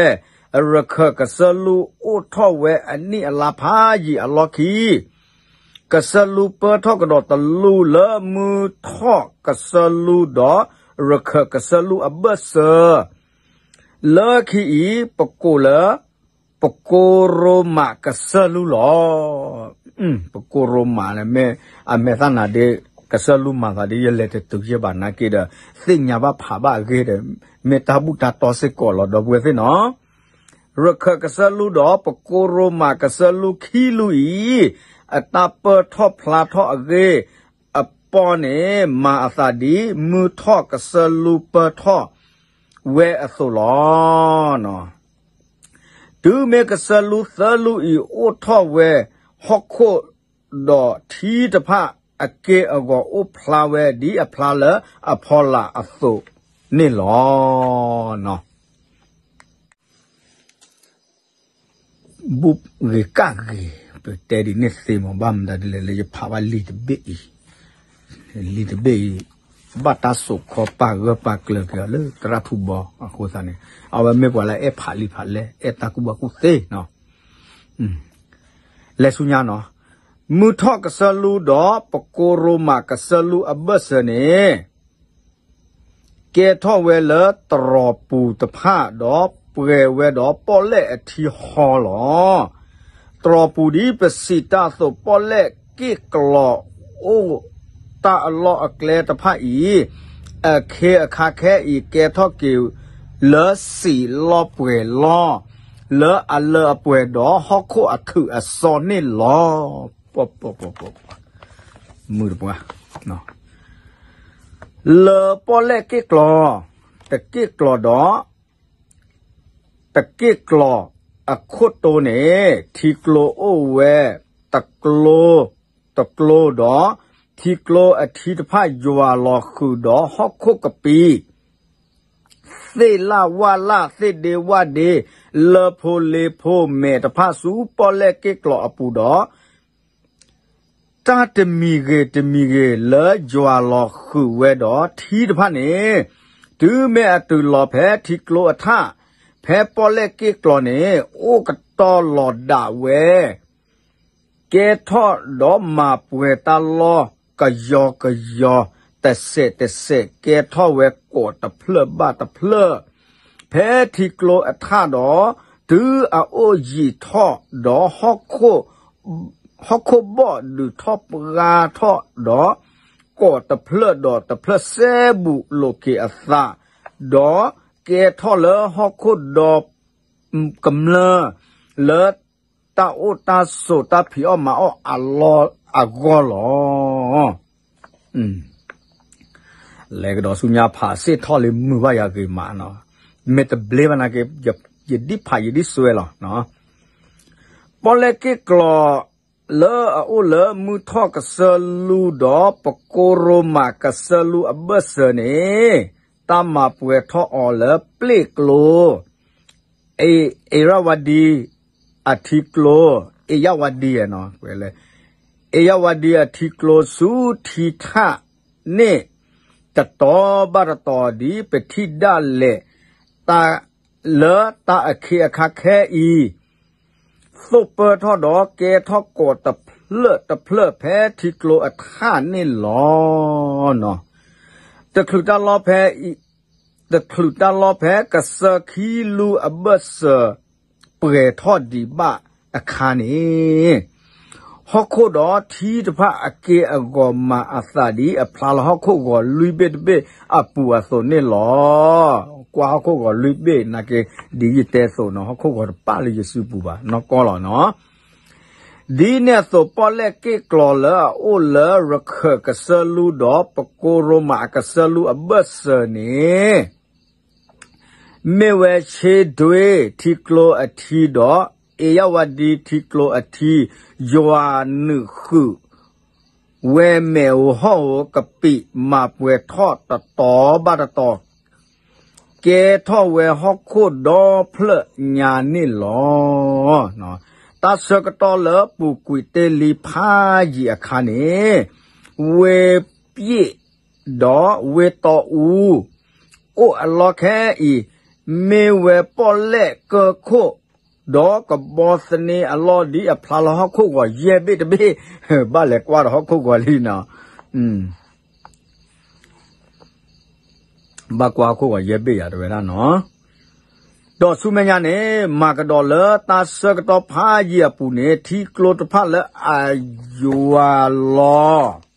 ရခၢၣ်ကစၢၢ်လူအိၣ်ထီၣ်ဝဲအနံၣ်အလါဖးယံာ်အလီၢ်ခံ, ကစၢၢ်လူပၢထီၣ်ကဒီးတလူလၢမုၢ်ထီၣ်ကစၢၢ်လူဒီး ရခၢၣ်ကစၢၢ်လူအဘၢၣ်စၢၤ, လၢခံအံၤ ပကိးလၢ ပကိးရိမးကစၢၢ်လူလီၤ. ပကိးရိမးန့ၣ်မ့ၢ် အမဲာ်သၣ်နၤဒ် ကစၢၢ်လူမၤသးဒ် ယလဲၤတတုၤယဲၢ်ဘၣ်နာ်က့ဒီး သ့ၣ်ညါဘၣ်ဖးဘၣ်အဂ့ၢ်ဒီး မ့ၢ်တၢ်ဘူၣ်တၢ်တီစ့ၢ်ကီးလီၤ ဒီပုၢ်ဝဲၢ်သ့ၣ်နီၤ. ရခၢၣ်ကစၢၢ်လူဒီး ပကိးရိမးကစၢၢ်လူခံလူအံၤ အတၢ်ပၢၢ်ထီၣ်ဖျါထီၣ်အဂ့ၢ် အပီၢ်န့ၣ် မၤအသးဒ်မုၢ်ထီၣ်ကစၢၢ်လူပၢၢ်ထီၣ်ဝဲအသိးလီၤ. တုၤမ့ၢ်ကစၢၢ်လူသၢလူအံၤ အိၣ်ထီၣ်ဝဲဟီၣ်ခိၣ်ဒီးထံတဖၣ် အက့ၢ်အဂီၤအိၣ်ဖျါဝဲဒ်အဖျါလၢအဖီလာ်အသိးန့ၣ်လီၤ. ဘူၣ်ဂ့ၤကၣ်ဂ့ၤ ပတဲဒ်န့ၣ်သ့မး ဘၣ်မတၤဒ်လဲၣ်လၢယဖးဘၣ်လံာ်တဘ့ၣ်အံၤ, လံာ်တဘ့ၣ်အံၤ ဘၣ်တၢ်စိာ်ခီပာ်ဂၢၢ်ပာ်ကျၢၤက့ၤအီၤလၢသရၣ်ထူဘီအဃိသတးန့ၣ် အဝဲမ့ၢ်ပှၤလၢအဲၣ်ဖးလံာ်ဖးလဲၢ် အဲၣ်တၢ်ကူၣ်ဘၣ်ကူၣ်သ့နီၤ. လဲၤဆူညါနီၤ, မုၢ်ထီၣ်ကစၢၢ်လူဒီး ပကိးရိမးကစၢၢ်လူအဘၢၣ်စၢၤန့ၣ် ကဲထီၣ်ဝဲလၢတြီၤပူၤတဖၣ်ဒီး ပှဲၤဝဲဒီးပီၣ်လဲၣ်အထံဟီလီၤ. တြီၤပူၤဒ်ပစံးတၢ်အသိး ပီၣ်လဲၣ်က့ၣ်ကျီၤအိၣ်တၢ်အလီၢ်အကျဲတဖၣ်အံၤ, အခ့အခါခဲအံၤကဲထီၣ်က့ၤလၢစံာ်လီၢ်ပှဲၤလီၢ် လၢအလၢအပှဲၤဒီးဟီၣ်ခိၣ်အခုးအစီန့ၣ်လီၤ. မုၢ်တပှၢ်, လၢပီၣ်လဲၣ်က့ၣ်ကျီၤ, တက့ၣ်ကျီၤဒီး တက့ၣ်ကျီၤအခိၣ်တိန့ၣ် ထံကျိအိၣ်ဝဲ တကျိ တကျိဒီး ထံကျိအထံတဖၣ်ယွၤလီၤဃုာ်ဒီးဟီၣ်ခိၣ်ကပံာ် သ့ၣ်လၣ်ဝၣ်လၣ် သ့ၣ်ဒ့ဝၣ်ဒ့ လၢဖိလ့ဖိမဲာ်တဖၣ်ဆူပီၣ်လဲၣ်က့ၣ်ကျီၤအပူၤဒီး တၢ်တမံၤဂ့ၤတမံၤဂ့ၤ လၢယွၤလီၤဃုာ်ဝဲဒီးထံတဖၣ်န့ၣ်, တုၤမ့ၢ်အတုၤလီၤဖဲထံကျိအထၣ်, ဖဲပီၣ်လဲၣ်က့ၣ်ကျီၤန့ၣ် အိၣ်ကတီၤလီၤဒၣ်ဝဲ ကဲထီၣ်ဒီးမၤပှဲၤတၢ်လီၢ်ကယီကယီ, တစဲးတစဲး ကဲထီၣ်ဝဲကိးတဖျၢၣ်ဘၣ်တဖျၢၣ်, ဖဲထံကျိအထၣ်ဒီး တုၤအအိၣ်ယံာ်ထီၣ်ဒီး ဟီၣ်ခိၣ်ဘီၣ်ဒုးထီၣ်ပှၢ်ထီၣ်ဒီး ကိးတဖျၢၣ်ဒီးတဖျၢၣ်စဲဘူးလိာ်က့ၤအသး, ဒီးကဲထီၣ်လၢဟီၣ်ခိၣ်ဒီကမျၢၢ် လၢတၢ်အိၣ်တၢ်ဆိးတၢ်ဖံးအီၣ်မၤအီၣ်အလီၢ်အဂီၢ်လီၤ. လဲၤကဒီးဆူညါဖးစ့ၣ်ထီၣ်လံမုာ်ဘၣ်ယၤဂ့ၤမးနီၤ, မ့ၢ်တဘျ့ဘၣ်နာ်က့ ယဒံၣ်ဖးယဒံၣ်စွဲလီၤ. ပီၣ်လဲၣ်က့ၣ်ကျီၤ လၢအအိၣ်လၢမုၢ်ထီၣ်ကစၢၢ်လူဒီး ပကိရိမးကစၢၢ်လူအဘၢၣ်စၢၤန့ၣ်, တၢ်မၤပှဲၤထီၣ်အီၤလၢပျ့ၣ်ကျိ အ့ရဝၤဒံအထံကျိ, အ့ရဝၤဒံ, အ့ရဝၤဒံအထံကျိဆူထံထၣ်န့ၣ် တတီၤဘၣ်တတီၤ ဒ်ပထံၣ်ဒၣ်လဲာ် လၢတၢ်အခ့အခါခဲအံၤ သိၣ်ပၢၢ်ထီၣ်ဒီးကဲထီၣ်ကိးတဖျၢၣ်တဖျၢၣ်ဖဲထံကျိအထၣ်န့ၣ်လီၤ. တချုးတၢ်လီၢ်ဖဲ တချုးတၢ်လီၢ်ဖဲကစၢၢ်ခံလူအဘၢၣ်စၢၤ ပှဲၤထီၣ်ဒံးဘၣ်အခါန့ၣ်, ဟီၣ်ခိၣ်ဒီးထံတဖၣ်အက့ၢ်အဂီၤမၤအသးဒ်အဖျါလၢဟီၣ်ခိၣ်ဂီၤလွံၢ်ဘ့ၣ်တဘ့ၣ်အပူၤအသိးန့ၣ်လီၤ. ကွၢ်ဟီၣ်ခိၣ်ဂီၤလွံၢ်ဘ့ၣ်နာ်က့ ဒ်ယတဲအသိးနီၤ, ဟီၣ်ခိၣ်ဂီၤတပၣ်လၢယစုပူၤဘၣ် နီၢ်ကီၢ်လီၤနီၤ. ဒ်န့ၣ်အသိး ပီၣ်လဲၣ်က့ၣ်ကျီၤလၢအအိၣ်လၢရခၢၣ်ကစၢၢ်လူဒီး ပကိရိမးကစၢၢ်လူအဘၢၣ်စၢၤန့ၣ် မ့ၢ်ဝဲဆ့ဒွ့ထံကျိအထံဒီး အ့ရဝၤဒံထံကျိအထံ, ယွၤနုာ်ဃုာ်ဝဲမဲာ်ဧိၤဟီၣ်ဧိၤကပံာ် မၤပှဲၤထီၣ်တတီၤဘၣ်တတီၤ ကဲထီၣ်ဝဲဟီၣ်ခိၣ်ဒီဖျၢၣ်ညါန့ၣ်လီၤ. တၢ်ဆၢကတီၢ်လၢပူၤကွံာ်တ့ၢ်လံဖးယံာ်အခါန့ၣ်, ဝ့ၢ်ပျ့ၣ်ဒီးဝ့ၢ်တီအူ အိၣ်အလီၢ်ခဲအံၤ မ့ၢ်ဝဲပီၣ်လဲၣ်ကၢၢ်ခိၣ် ဒီးကဘီသန့အလီၢ်ဒ်အဖျါလၢဟီၣ်ခိၣ်ဂီၤယဲၢ်ဘ့ၣ်တဘ့ၣ်, ဘၣ်လဲၤကွၢ်ဒီးဟီၣ်ခိၣ်ဂီၤလံနီၤ. ဘၣ်ကွၢ်ဟီၣ်ခိၣ်ဂီၤယဲၢ်ဘ့ၣ်ယၤတဝဲဒၣ်နီၤ. ဒီးဆူမဲာ်ညါန့ၣ် မၤကဒီးလၢတၢ်ဆၢကတီၢ်ဖးယံာ်အပူၤန့ၣ် ထံကျိတဖၣ်လၢအယွၤလီၤ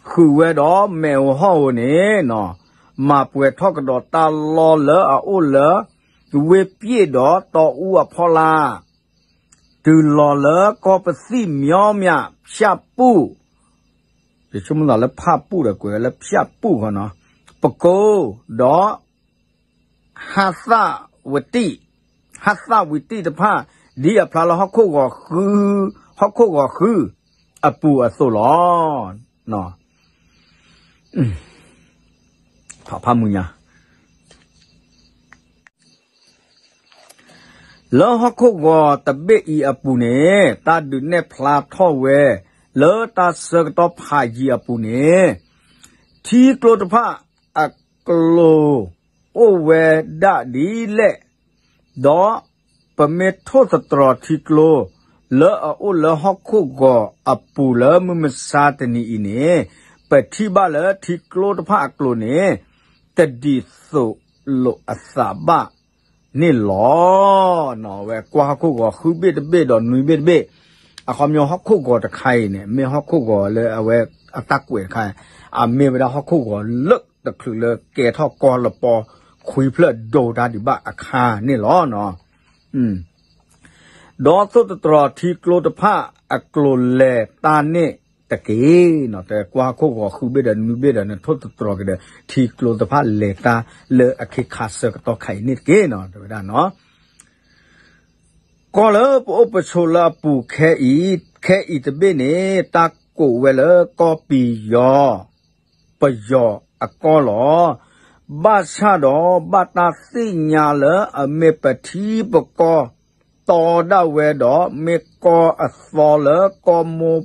ဃုာ်ဝဲဒီးမဲာ်ဧိၤဟီၣ်ဧိၤန့ၣ်, မၤပှဲၤထီၣ်ကဒီးတၢ်လီၢ်လၢအအိၣ်လၢ ဝ့ၢ်ပျ့ၣ်ဒီးတီအူအဖီလာ်, တုၤလီၤလၢကီၢ်ပသံၣ်မၠီမၠး ဖၠၣ်ပူၣ်, ယဆိကမိၣ်သးလၢဖၣ်ပူၣ်ဒီးကွဲးဝဲလၢဖၠၣ်ပူၣ်ဃီနီၤ, ပကိဒီး ဟးသၣ်ဝတံၣ်, ဟးသၣ်ဝတံၣ်တဖၣ် ဒ်အဖျါလၢဟီၣ်ခိၣ်ဂီၤဃု, ဟီၣ်ခိၣ်ဂီၤဃုအပူၤအသိးလီၤ. ဖးဖးမုၢ်ညါ လၢဟီၣ်ခိၣ်ဂီၤတဘ့ၣ်အံၤအပူၤန့ၣ် တၢ်ဒုးနဲၣ်ဖျါထီၣ်ဝဲ လၢတၢ်ဆၢကတီၢ်ဖးယံာ်အပူၤန့ၣ် ထံကျိတဖၣ်အကျိၤအိၣ်ဝဲဒၣ်ဒ်လဲၣ်, ဒီးပမ့ၢ်ထိၣ်သတြီၤထံကျိ လၢအအိၣ်လၢဟီၣ်ခိၣ်ဂီၤအပူၤလၢမုၢ်မဆါတနံၤအံၤန့ၣ်, ပထံၣ်ဘၣ်လၢထံကျိတဖၣ်အကျိၤန့ၣ် တဒ်သိးလိာ်အသးဘၣ်န့ၣ်လီၤ. အဝဲကွၢ်ဟီၣ်ခိၣ်ဂီၤဃုဘ့ၣ်တဘ့ၣ်ဒီးနွံဘ့ၣ်တဘ့ၣ်, အခီပညီဟီၣ်ခိၣ်ဂီၤတခါအံၤန့ၣ် မ့ၢ်ဟီၣ်ခိၣ်ဂီၤလၢအဝဲအတၢ်ကွဲးတခါ, အမ့ၢ်ဝဲဒၣ်ဟီၣ်ခိၣ်ဂီၤလၢတချုးလၢကဲထီၣ်ကီၢ်လပီခွံဖျၢၣ်ဒိတၢ်ဒံးဘၣ်အခါန့ၣ်လီၤ. ဒီးသိးတတြီၢ်ထံကျိတဖၣ်အကျိၤလဲၤတၢ်န့ၣ်တက့ၢ်. ကွၢ်ဟီၣ်ခိၣ်ဂီၤဃုဘ့ၣ်ဒီးနွံဘ့ၣ်ဒီး နထိၣ်တတြီၢ်က့ၤဒီးထံကျိတဖၣ်လဲၤတၢ်လၢအခ့ခါဆၢကတီၢ်ခါအံၤန့ၣ်တက့ၢ်နီၤ တဲဝဲဒၣ်နီၤ. ကီၢ်လၢပအိၣ်ပဆိးလၢအပူၤခဲအံၤ, ခဲအံၤတဘ့ၣ်န့ၣ် တၢ်ကိးဝဲလၢကီၢ်ပယီၤ, ပယီၤအကီၢ်လီၤ. ဘၣ်ဆၣ်ဒီးဘၣ်တၢ်သ့ၣ်ညါလၢအမ့ၢ်ပထံပကီၢ်တီဒၣ်ဝဲဒီး မ့ၢ်ကီၢ်အသီလၢကီၢ်မိၢ်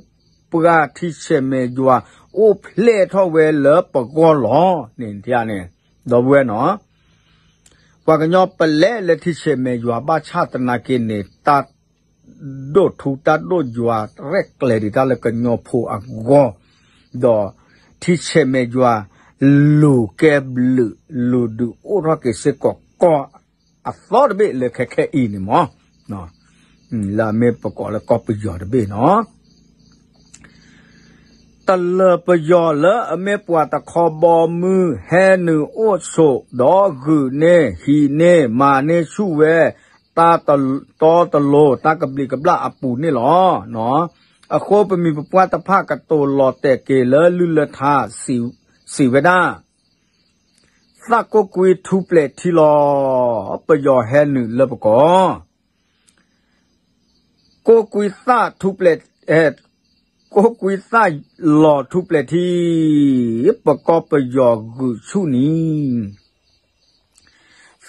ပှၢ်ထံဆဲးမဲာ်ယွၤ အိၣ်ဖျဲၣ်ထီၣ်ဝဲလၢပဂီၢ်လီၤ. န့ၣ်န့ၣ် ဒီပုၢ်ဝဲၢ်နီၤ ပှၤကညီပလဲၤလၢထံဆဲးမဲာ်ယွၤဘၣ်ဆၣ်သနာ်က့န့ၣ် တၢ်ဒိၣ်ထူတၢ်ဒိၣ်ယွၤရဲၣ်ကျဲၤဒံးတၢ်လၢကညီဖိအဂီၢ်, ဒီးထံဆဲးမဲာ်ယွၤ လူၤကဲဘျုး လူၤဒုးအိၣ်ထီၣ်က့ၤစ့ၢ်ကီးကီၢ်အသီတဘ့ၣ် လၢခဲခဲအံၤန့ၣ်မး, လၢအမ့ၢ်ပကိးလၢကီၢ်ပယီၤတဘ့ၣ်နီၤ. တလၢၤပယီၤလၢအမ့ၢ်ပှၤတခီဘီမုၢ်ဟဲနုာ်အိၣ်ဆိးဒီးဂုာ်န့ၢ်ဟံးန့ၢ်မၤန့ၢ်ဆူၣ်ဝဲ တၢ်တီတလိၤတၢ်ကဘျံးကဘျၣ်အပူၤန့ၣ်လီၤ. အဃိပမံၤပပှၢ်တဖၣ်ကတိၤလီၤတဲာ်က့ၤလၢလုၢ်လၢထါ စံးဝဲဒၣ် သၣ်ကိၢ်ကွံထူပျဲၢ်ထံလီၤ. ပယီၤဟဲနုာ်လၢပကီၢ် ကိၢ်ကွံသၣ်ထူပျဲၢ်, ကိၢ်ကွံသၣ်လီၤထူပျဲၢ်ထံ, ပကီၢ်ပယီၤဂုာ်ဆူၣ်န့ၣ်,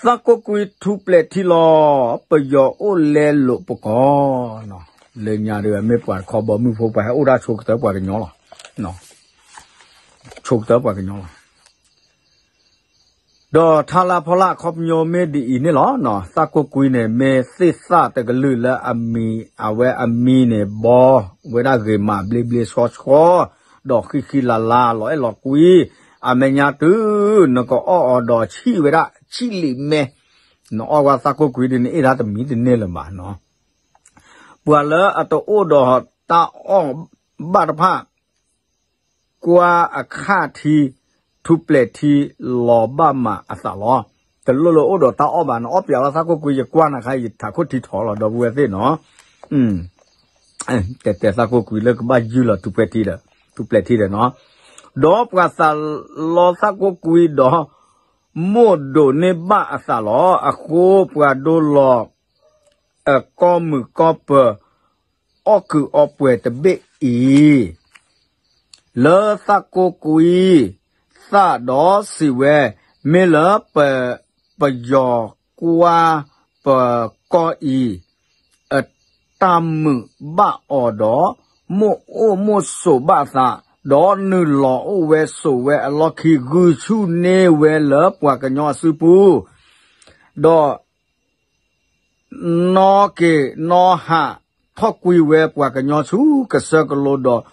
သၣ်ကိၢ်ကွံထူပျဲၢ်ထံလီၤ. ပယီၤအိၣ်လဲလိာ်ပကီၢ်, လၢညါဒီးမ့ၢ်ပှၤတခီဘီမုၢ်ဖိ ပှၤဟဲအိၣ်ဒၣ်ဆိကတၢၢ်ပှၤကညီလီၤ, ဆိကတၢၢ်ပှၤကညီလီၤ. ဒီးထါလၢဖီလာ်အခီပညီမ့ၢ်ဒ်အံၤန့ၣ်လီၤ. သၣ်ကိၢ်ကွံန့ၣ် မ့ၢ်သ့ၣ်သၣ်တကလုာ်လၢအမံၤ အဝဲအမံၤန့ၣ် ဘီဝဲဒၣ်ဂ့ၤမးဘျ့ဘျ့ဆှီဆှီ, ဒီးဃံဃံလၤလၤ လီၤအဲၣ်လီၤကွံ, အမဲာ်ညါတုၤနကအီၣ်အီၤဒီးဆံးဝဲဒၣ်ဆံးလံာ်မဲ, နအီၣ်ဝဲသၣ်ကိၢ်ကွံဒီး နအ့ၣ်ဒၣ်တမံၤတန့ၢ်လၢၤဘၣ်နီၤ. ပှၤလၢအတအိၣ်ဒီးတၢ်အီၣ်ဘၣ်တဖၣ် ကွၢ်အခၣ်ထံ ထူပျဲၢ်ထံလီၤဘၣ်မးအသးလီၤ. တလိၣ်လၢအိၣ်ဒီးတၢ်အီၣ်ဘၣ် နအီၣ်ပၠးလီၤသၣ်ကိၢ်ကွံ ယကွၢ်နၤခါ ယထးခိၣ်ထံထီၣ်လီၤ ဒီပုၢ်ဝဲၢ်သ့ၣ်နီၤ. တဲတဲသၣ်ကိၢ်ကွံလၢကဘၣ်ယုၢ်လီၤထူပျဲၢ်ထံဒီး, ထူပျဲၢ်ထံဒီးနီၤ. ဒီးပှၤသးလီသၣ်ကိၢ်ကွံဒီး မိၣ်ဒိးန့ၢ်ဘၣ်အသးလီၤ. အဃိပှၤဒိလီၤ အကီၢ်မုာ်ကီၢ်ပၢၤ အီၣ်ကုာ်အီပှဲၤတဘ့ၣ်အံၤ လၢသၣ်ကိၢ်ကွံ သၣ်ဒီးစံးဝဲ, မ့ၢ်လၢပ, ပယီၤကွၢ်ပၢၤကီၢ်အံၤ အတၢ်မုာ်ဘၣ်အီၤဒီး မိၣ်အိၣ်မိၣ်ဆိးဘၣ်အသး, ဒီးနုာ်လီၤအိၣ်ဝဲဆိးဝဲအလီၢ်ခံ ဂုာ်ဆူၣ်န့ၢ်ဝဲလၢပှၤကညီအစုပူၤ, ဒီး နီၣ်က့ၤနီၣ်ဟး ထီၣ်ကွံာ်ဝဲပှၤကညီဆူကစၢၢ်ကလိဒီး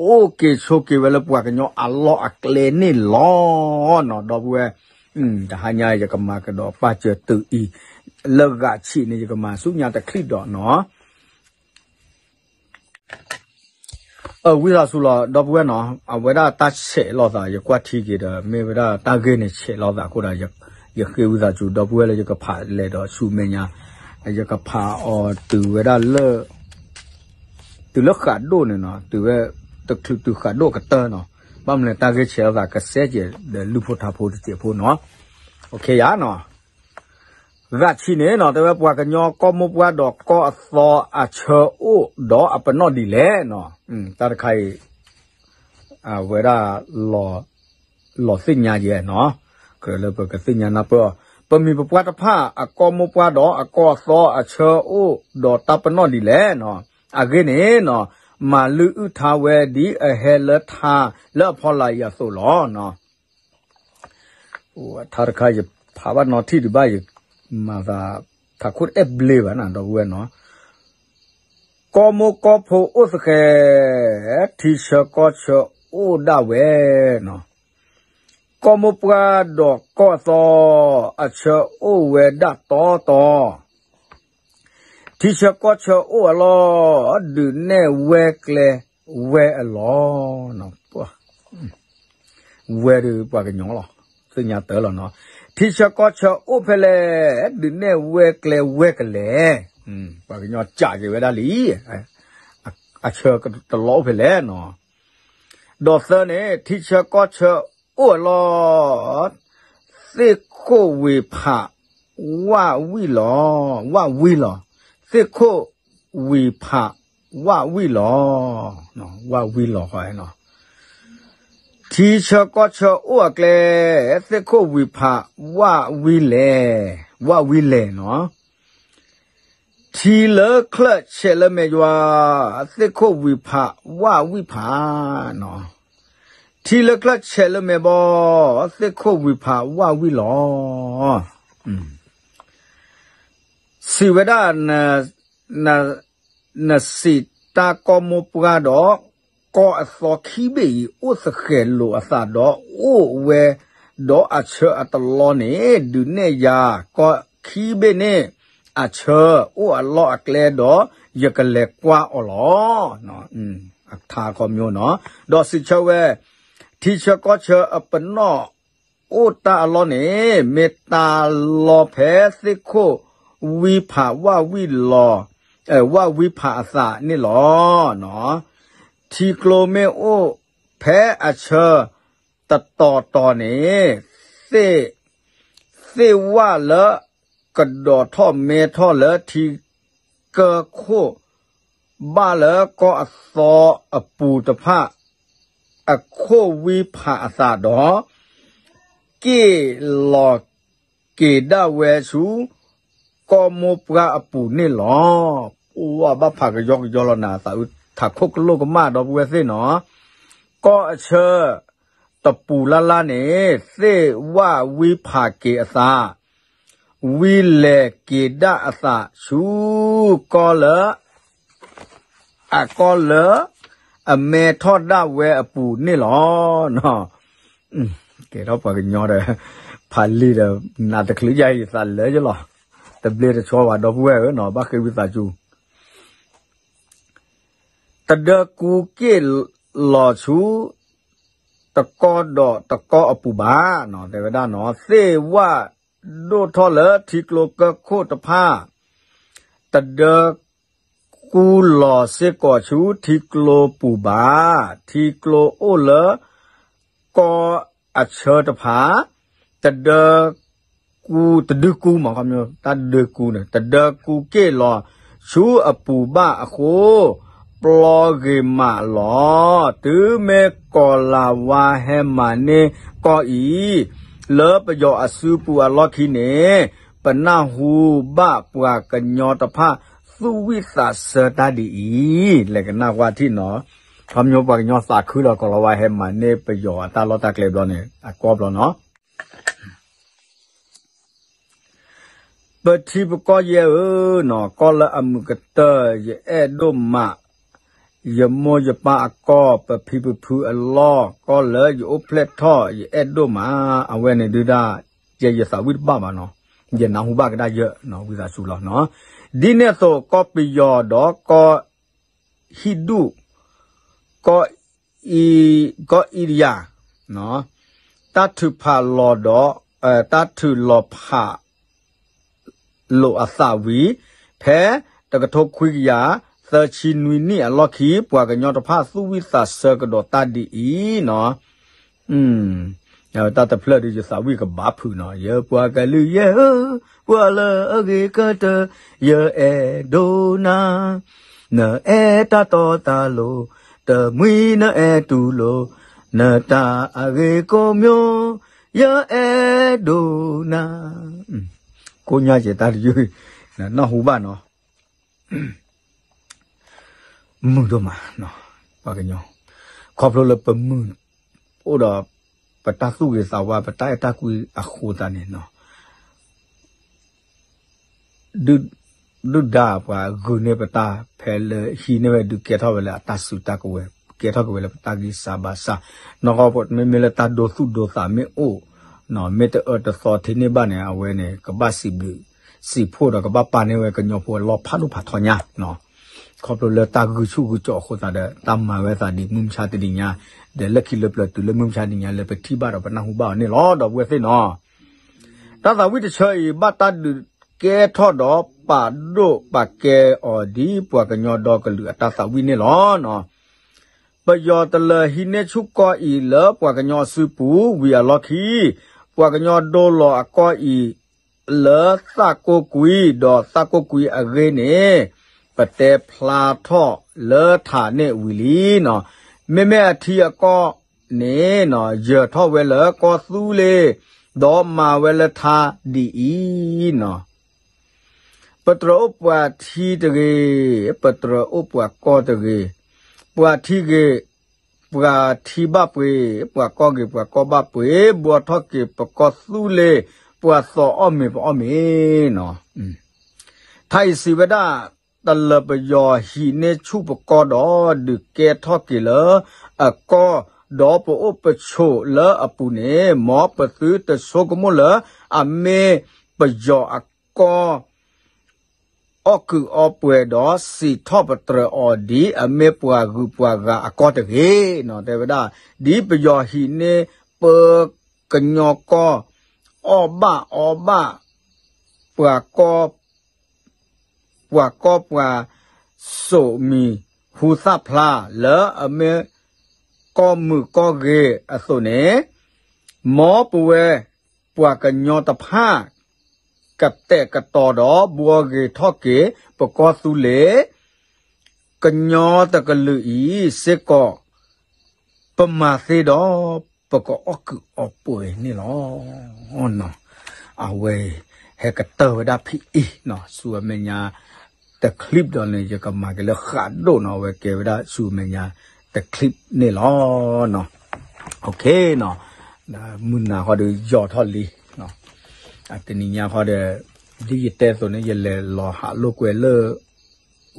အိၣ်က့ၤဆိးက့ၤဝဲလၢပှၤကညီအလီၢ်အကျဲန့ၣ်လီၤ. ဒီပုၢ်ဝဲၢ်, တဟါညါယကမၤကဒီးပာ်စၢၤတုၤအံၤ, လၢဂၤဆံးန့ၣ် ယကမၤဆူညါတချံးဒီးနီၤ. အဝံသးစူၤလီၤ ဒီပုၢ်ဝဲၢ်နီၤ, အဝဲဒၣ်တၢ်ဆဲးလိာ်သး ယကွၢ်ထံက့ၤဒီး မ့ၢ်ဝဲဒၣ်တၢ်ဂ့ၢ်န့ၣ်ဆဲးလိာ်သးအဃိဒီး ယဃ့ဝံသးစူၤ ဒီပုၢ်ဝဲၢ်လၢယကဖးလဲၤဒီးဆူမဲာ်ညါ, ယကဖးအီၤတုၤဝဲဒၣ်လၢ တုၤလၢဃးဒိၣ်န့ၣ်နီၤ, တုၤဝဲ တချုးတုၤဃးဒိၣ်ကတၢၢ်နီၤ, ဘၣ်မနုၤတၢ်ဂ့ၢ်ဆဲးလိာ်သးကစဲကဲးဒီးလုၢ်ဖိထါဖိတစဲးဖိနီၤ, ယါနီၤ. ဂၤဆံးန့ၣ်နီၤ တဲဝဲပှၤကညီကီၢ်မိၢ်ပှၢ်ဒီးကီၢ်အသီအဆၢအိၣ်ဒီးအပနီၣ်ဒ်လဲၣ်နီၤ, တၢ်တခါအံၤ အဝဲဒၣ် လီၤသ့ၣ်ညါယဲနီၤ, ကြၢးလၢပကသ့ၣ်ညါနၢ်ပၢၢ်အီၤ, ပမံၤပပှၢ်တဖၣ် အကီၢ်မိၢ်ပှၢ်ဒီးအကီၢ်အသီအဆၢအိၣ်ဒီးတၢ်ပနီၣ်ဒ်လဲၣ်နီၤ, အဂ့ၢ်န့ၣ်နီၤ မၤလုၢ်အုၣ်ထါဝဲဒ်အဟဲလၢထါလၢအဖီလာ်အံၤအသိးလီၤ. ထါတခါ ယဖးဘၣ်နီၤထံၣ်ဒံးဘၣ် ယမၤသး ထးခိၣ်တအဲၣ်ဘျ့ဘၣ်နၤ ဒီပုၢ်ဝဲၢ်နီၤ, ကီၢ်မိၢ်ကီၢ်ဖိအိၣ်သဃဲၤ, ထံဆၢကီၢ်ဆၢအိၣ်ဒၣ်ဝဲနီၤ, ကီၢ်မိၢ်ပှၢ်ဒီးကီၢ်အသီ အဆၢအိၣ်ဝဲဒၣ်တီတီ ထံဆၢကီၢ်ဆၢအိၣ်အလီၢ် ဒုးနဲၣ်ဝဲကျဲဝဲအလီၢ်, ဝဲဒီးပှၤကညီလီၤ, သ့ၣ်ညါတၢ်လီၤနီၤ, ထံဆၢကီၢ်ဆၢအိၣ်ဖဲလဲၣ်, ဒုးနဲၣ်ဝဲကျဲဝဲကလဲၣ်. ပှၤကညီကးက့ၤဝဲဒၣ်လံ, အဆၢတလီၢ်အိၣ်ဖဲလဲၣ်နီၤ. ဒီးသၢန့ၣ် ထံဆၢကီၢ်ဆၢအိၣ်အလီၢ်, သ့ၣ်ခိၣ်ဝ့ၤဖး ဝၣ်ဝံၣ်လီၤ, ဝၣ်ဝံၣ်လီၤ, သ့ၣ်ခိၣ်ဝ့ၤဖး ဝၣ်ဝံၣ်လီၤ, ဝၣ်ဝံၣ်လီၤဃီနီၤ. ထံဆၢကီၢ်ဆၢအိၣ်အကျဲ, သ့ၣ်ခိၣ်ဝ့ၤဖး ဝၣ်ဝံၣ်လဲၣ်, ဝၣ်ဝံၣ်လဲၣ်နီၤ. ထံလၢချၢၣ်ဆဲးလၢမဲာ်ယွၤ, သ့ၣ်ခိၣ်ဝ့ၤဖး ဝၣ်ဝံၣ်ဖး, ထံလၢချၢၣ်ဆဲးလၢမဲာ်ဘီ, သ့ၣ်ခိၣ်ဝ့ၤဖး ဝၣ်ဝံၣ်လီၤ. စံးဝဲဒၣ်, နစံးတၢ်ကီၢ်မိၢ်ပှၢ်ဒီး, ကီၢ်အသီခံဘ့ၣ်အံၤ အိၣ်သဃဲၤလိာ်အသးဒီး အိၣ်ဝဲ, ဒီးအဆၢအတလီၢ်န့ၣ် ဒုးနဲၣ်ယၤ ကီၢ်ခံဘ့ၣ်န့ၣ် အဆၢအိၣ်အလီၢ်အကျဲဒီး ယကလဲၤကွၢ်အီၤလီၤ. အထါခီမၠိနီၤ, ဒီးစံးဆၢဝဲ, ထံဆၢကီၢ်ဆၢအပနီၣ် အိၣ်တၢ်အလီၢ်န့ၣ် မ့ၢ်တၢ်လီၢ်ဖဲသ့ၣ်ခိၣ်ဝံဖး ဝၣ်ဝံဖးအသးန့ၣ်လီၤ. ထံကျိမ့ၢ်အိၣ်ဖဲအဆၢတတီၤတီၤန့ၣ်, သ့ၣ်ဝၣ်လၢကဒီးထီၣ်မဲထီၣ်လၢထံကၢခိၣ် ဘၣ်လၢကီၢ်အသီအပူၤတဖၣ် အခိၣ်ဝံဖးအသးဒီး က့ၣ်လီၤက့ၤဒၣ်ဝဲဆူ ကီၢ်မိၢ်ပှၢ်အပူၤန့ၣ်လီၤ. အိၣ်ဝဲဘၣ်ဖးကယီကယီလီၤနၤ သးအုးထးခိၣ်ကလိၣ်ကမၣ် ဒီပုၢ်ဝဲၢ်သ့ၣ်နီၤ. ကီၢ်အဆၢတပူၤလၢ်လၢ်န့ၣ် သ့ၣ်ဝၣ်ဝံဖးက့ၤအသး ဝံလဲၤက့ၤဒၣ်အသးဆူ ကီၢ်လၢ အကီၢ်လၢ အမဲထီၣ်ဒၣ်ဝဲအပူၤန့ၣ်လီၤ. ကဲထီၣ်ပှၤကညီဒီး ဖးလံာ်ဒီး နးတချုးယၤအံၤသးလၢယလီၤ. တဘျ့တဆီဘၣ် ဒီပုၢ်ဝဲၢ်ဧၢနီၤ ဘၣ်ဃ့ဝံသးစူၤ တဒၢကူက့ၣ်လီၤဆူ တကီၢ်ဒီးတကီၢ်အပူၤဘၣ်, တဲဝဲဒၣ်နီၤ, သ့ၣ်ဝၣ်ဒိၣ်ထီၣ်လၢထံကျိကၢခိၣ်တဖၣ်, တဒၢကူလီၤစ့ၢ်ကီးဆူထံကျိပူၤဘၣ်, ထံကျိအိၣ်လၢ ကီၢ်အဆၢတဖၣ်, တဒၢကူ, တဒုကူမး, တၢ်ဒုကူန့ၣ် တဒၢကူက့ၣ်လီၤဆူအပူၤဘၣ်အဃိ, ပျီဂ့ၤမးလီၤ. တုၤမ့ၢ်ကီၤလၤဝါဟဲမၤန့ၢ်ကီၢ်အံၤ, လၢပယီၤအစုပူၤအလီၢ်ခံန့ၣ်, ပနၢ်ဟူဘၣ်ပှၤကညီတဖၣ်သူၣ်ဝံၣ်သးဆၢတၢ်ဒ်အံၤ, လဲၤကနၣ်ဝါထံၣ်နီၤ. ခီမညီပှၤကညီသးခုလီၤ ကီၤလၤဝါဟဲမၤန့ၢ်ပယီၤအတၢ်လီၢ်တၢ်ကျဲဘျီန့ၣ် အကီဘျီနီၤ. ပထံပကီၢ်ယဲၢ်ဧၢနီၤ, ကီၢ်လၢအမုာ်ကတၢၢ် ယအဲၣ်ဒိၣ်မး, ယမိၢ်ယပၢ်အကီၢ် ပဖံပဖုအလီၢ် ကီၢ်လၢယအိၣ်ဖျဲၣ်ထီၣ် ယအဲၣ်ဒိၣ်မး, အဝဲန့ၣ်ဒုဒၣ် ယဲယသးဝံၣ်တဘၣ်ဘၣ်နီၤ, ယနၢ်ဟူဘၣ်ကဒါယၢ် ဝံသးစူၤလီၤ. ဒ်န့ၣ်အသိး ကီၢ်ပယီၤဒီးကီၢ် ဟံၣ်ဒူၣ်, ကီၢ် ကီၢ်အံဒယၤ, တၢ်ထုးဖးလီၤဒီး တၢ်ထုးလီၤဖးလိာ်အသးဝံၤ ဖဲတကထိခွံကယၤသၢဆံနွံနံၣ်အလီၢ်ခံ ပှၤကညီတဖၣ်သူၣ်ဝံၣ်သးဆၢကဒီးတၢ်ဒ်အံၤနီၤ. တၢ်တဖျၢၣ်ဒုးယသးဝံၣ်ကဘၣ်ဖုးနီၤ, ယပှၤကလုာ်ယဲၢ်ဧၢ, ပှၤလၢအဂ့ၤကတၢၢ် ယအဲၣ်ဒိၣ်နၤ, နအဲၣ်တၢ်တီတၢ်လိၤ, တမှံၤနအဲၣ်တူၢ်လိာ်, နတၢ်အဂ့ၤကိးမံၤ, ယအဲၣ်ဒိၣ်နၤ. ကိးညါကဲတၢ်တယုၢ်, နၢ်ဟူဘၣ်နီၤ. မုာ်ဒိၣ်မး, ပှၤကညီ, ခီဖျိလၢပမုာ်အိၣ်ဒီး ပတၢ်သူၣ်ဂ့ၤသးဝါ ပတၢ်အဲၣ်တၢ်ကွံအဃိသတးန့ၣ် ဒုၣ်ဒါပှၤဂုာ်န့ၢ်ပတၢ်ဖဲလၢဟံးန့ၢ်ဝဲဒုးကဲထီၣ်ဝဲလၢအတၢ်စုတၢ်ကဝဲၤ ကဲထီၣ်က့ၤဝဲလၢပတၢ်ဂံၢ်စၢ်ဘါစၢ်, နီၢ်ကီၢ်မ့မ့ၢ်လၢတၢ်ဒိသူၣ်ဒိသးမ့ၢ်အိၣ်, မ့ၢ်တအၢတသီထဲန့ၣ်ဘၣ်န့ၣ် အဝဲန့ၣ် ကဘၣ်စံးဘျုးစံးဖှိၣ်ဒီး ကဘၣ်ပာ်န့ၢ်ဝဲကညီဖိအလီၢ်ဖးဒိၣ်ဖးထီညါ, ခီဖျိလၢတၢ်ဂုာ်ဆူၣ်ဂုာ်ကၠီအဃိသတးဒီး တၢ်မၤဝဲသးဒ်မုၢ်မဆါတနံၤညါ, ဒီးလၢခံလၢပျၢၤတုၤလၢမုၢ်မဆါတနံၤညါလၢပထံၣ်ဘၣ်ဒီးပနၢ်ဟူဘၣ်အီၤန့ၣ်လီၤ ဒီပုၢ်ဝဲၢ်သ့ၣ်နီၤ. တၢ်သးဝံၣ်တဆၢအံၤ ဘၣ်တၢ်ဒုးကဲထီၣ်ဒီးပာ်ဒိၣ်ပာ်ကဲအီၤဒ်ပှၤကညီဒီကလုာ်အတၢ်သးဝံၣ်န့ၣ်လီၤ. ပယီၤတလၢၤဟံးန့ၢ်ဆူၣ်ကီၢ်အံၤလၢပှၤကညီအစုပူၤဝံၤအလီၢ်ခံ, ပှၤကညီဒိလီၤအကီၢ်အံၤလၢသးကိးကွံာ်, ဒီးသးကိးကွံာ်အဂ့ၢ်န့ၣ် ပတဲဖျါထီၣ်လၢထးန့ၣ်ဝံၤလံ. မ့မ့ၢ်အထံအကီၢ်န့ၣ် ယၢၤထီၣ်ဝဲလၢကီၢ်သူလ့ၤ, ဒီးမၤဝဲလၢထးဒ်အံၤ ပတြၢၤအိၣ်ပှၤထံတဂ့ၤ, ပတြၢၤအိၣ်ပှၤကီၢ်တဂ့ၤ, ပှၤထံဂ့ၤ, ပှၤထံဘၣ်ပှ့ၤ, ပှၤကီၢ်ဂ့ၤပှၤကီၢ်ဘၣ်ပှ့ၤ, ဘှီထီၣ်က့ၤပကီၢ်သူလ့ၤ, ပှၤသီအီၣ်မ့ၤပအီၣ်မ့ၤနီၤ. ထါအံၤစံးဝဲဒၣ်, တလၢၤပယီၤဟံးန့ၢ်ဆူၣ်ပကီၢ်ဒီး ဒုးကဲထီၣ်က့ၤလၢအကီၢ်, ဒီးပအိၣ်ပဆိးလၢအပူၤန့ၣ်, မ်ပသုတဆိကမိၣ်လၢအမ့ၢ်ပယီၤအကီၢ် အီၣ်ကုးအီပှဲၤဒီး စံးထီၣ်ပတြၢၤအီၤဒ်အမ့ၢ်ပှၤဂုၤပှၤဂၤအကီၢ်တဂ့ၤနီၤ. တဲဝဲဒၣ်, ဒ်ပယီၤဟံးန့ၢ်ပကညီကီၢ် အီၣ်ဘၣ်အီဘၣ် ပှၤကီၢ် ပှၤကီၢ်ပှၤစိးမံၤဟူသၣ်ဖျါ လၢအမ့ၢ်ကီၢ်မုာ်ကီၢ်ဂ့ၤအသိးန့ၣ်, မ်ပဝဲပှၤကညီတဖၣ် ကတဲာ်ကတီၤဒီးဘှီဂ့ၤထီၣ်က့ၤ ပကီၢ်သူလ့ၤ ကညီတကလုာ်အံၤစ့ၢ်ကီး ပမၤသ့ဒီး ပကအီၣ်ကုးအီပှဲၤန့ၣ်လီၤ. အဝဲ ဟဲကတၢၢ်ဝဲဒၣ်ဖဲအံၤနီၤ, ဆူအမဲာ်ညါ တချံးဒီးန့ၣ် ယကမၤက့ၤလၢဃးဒိၣ်နီၤ, အဝဲကဲဝဲဒၣ်ဆူအမဲာ်ညါ တချံးန့ၣ်လီၤ. မုၢ်နၤဃီဒီးယီၤထီၣ်လံ, တနံၤညါဃီဒီး ဒ်ယတဲအသိးန့ၣ် ယလဲၤလီၤဟးလိာ်ကွဲလၢ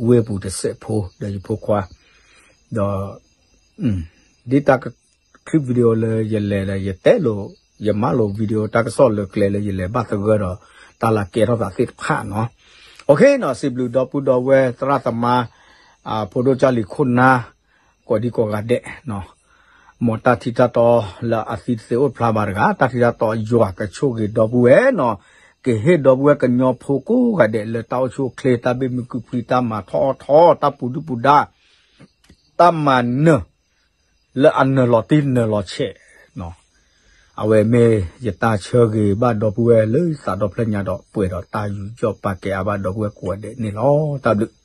ဝ့ၢ်ပူၤတစဲးဖိ ဒီးယဖိခွါ, ဒီး ဒ်တၢ် clip video လၢယလဲၤဒီး ယတဲလိာ် ယမၤလိာ် video တၢ်ကစီၣ်လၢကျဲလၢယလဲၤဘၣ်သဂၢၢ်ဒီး တၢ်လၢကဲထီၣ်သးသ့ၣ်တဖၣ်နီၤ. အိၣ်ခ့နီၤ, စံးဘျုးဒီပုၢ်ဒီဝဲၢ်သရၣ်သမါ ဖိဒိၣ်ကၢ်လံၤခိၣ်နၢ် ကိးဒံကိးဂၤဒဲး, မ်တၢ်ထံၣ်တၢ်တီလၢအသံတသ့အိၣ်ဖျါဘၣ်တဂၤ, တၢ်ထံၣ်တၢ်တီယွၤကဆိၣ်ဂ့ၤဒီပုၢ်ဝဲၢ်နီၤ, ကဟ့ၣ်ဒီပုၢ်ဝဲၢ်ကညီဖိကိးဂၤဒဲးလၢတၢ်အိၣ်ဆူၣ်အိၣ်ချ့ တၢ်ဘၣ်မုာ်ကုၢ်ဖှံ တၢ်မၤထီၣ်အီၣ်ထီၣ် တၢ်ပူၤဒုၣ်ပူၤဒါ တၢ်မၤနၢၤ လၢအနၢၤလီၤတံၢ်နၢၤလီၤဆဲး, အဝဲမ့ၢ်ယတၢ်ဆၢဂ့ၤဘၣ်ဒီပုၢ်ဝဲၢ်လၢသးဒီဖျၢၣ်ညါဒီး ပှဲၤဒီးတၢ်ယူးယီၣ်ပာ်ကဲအါဘၣ်ဒီပုၢ်ဝဲၢ်ကိးဂၤဒဲးန့ၣ်လီၤ. တၢ်ဘျုး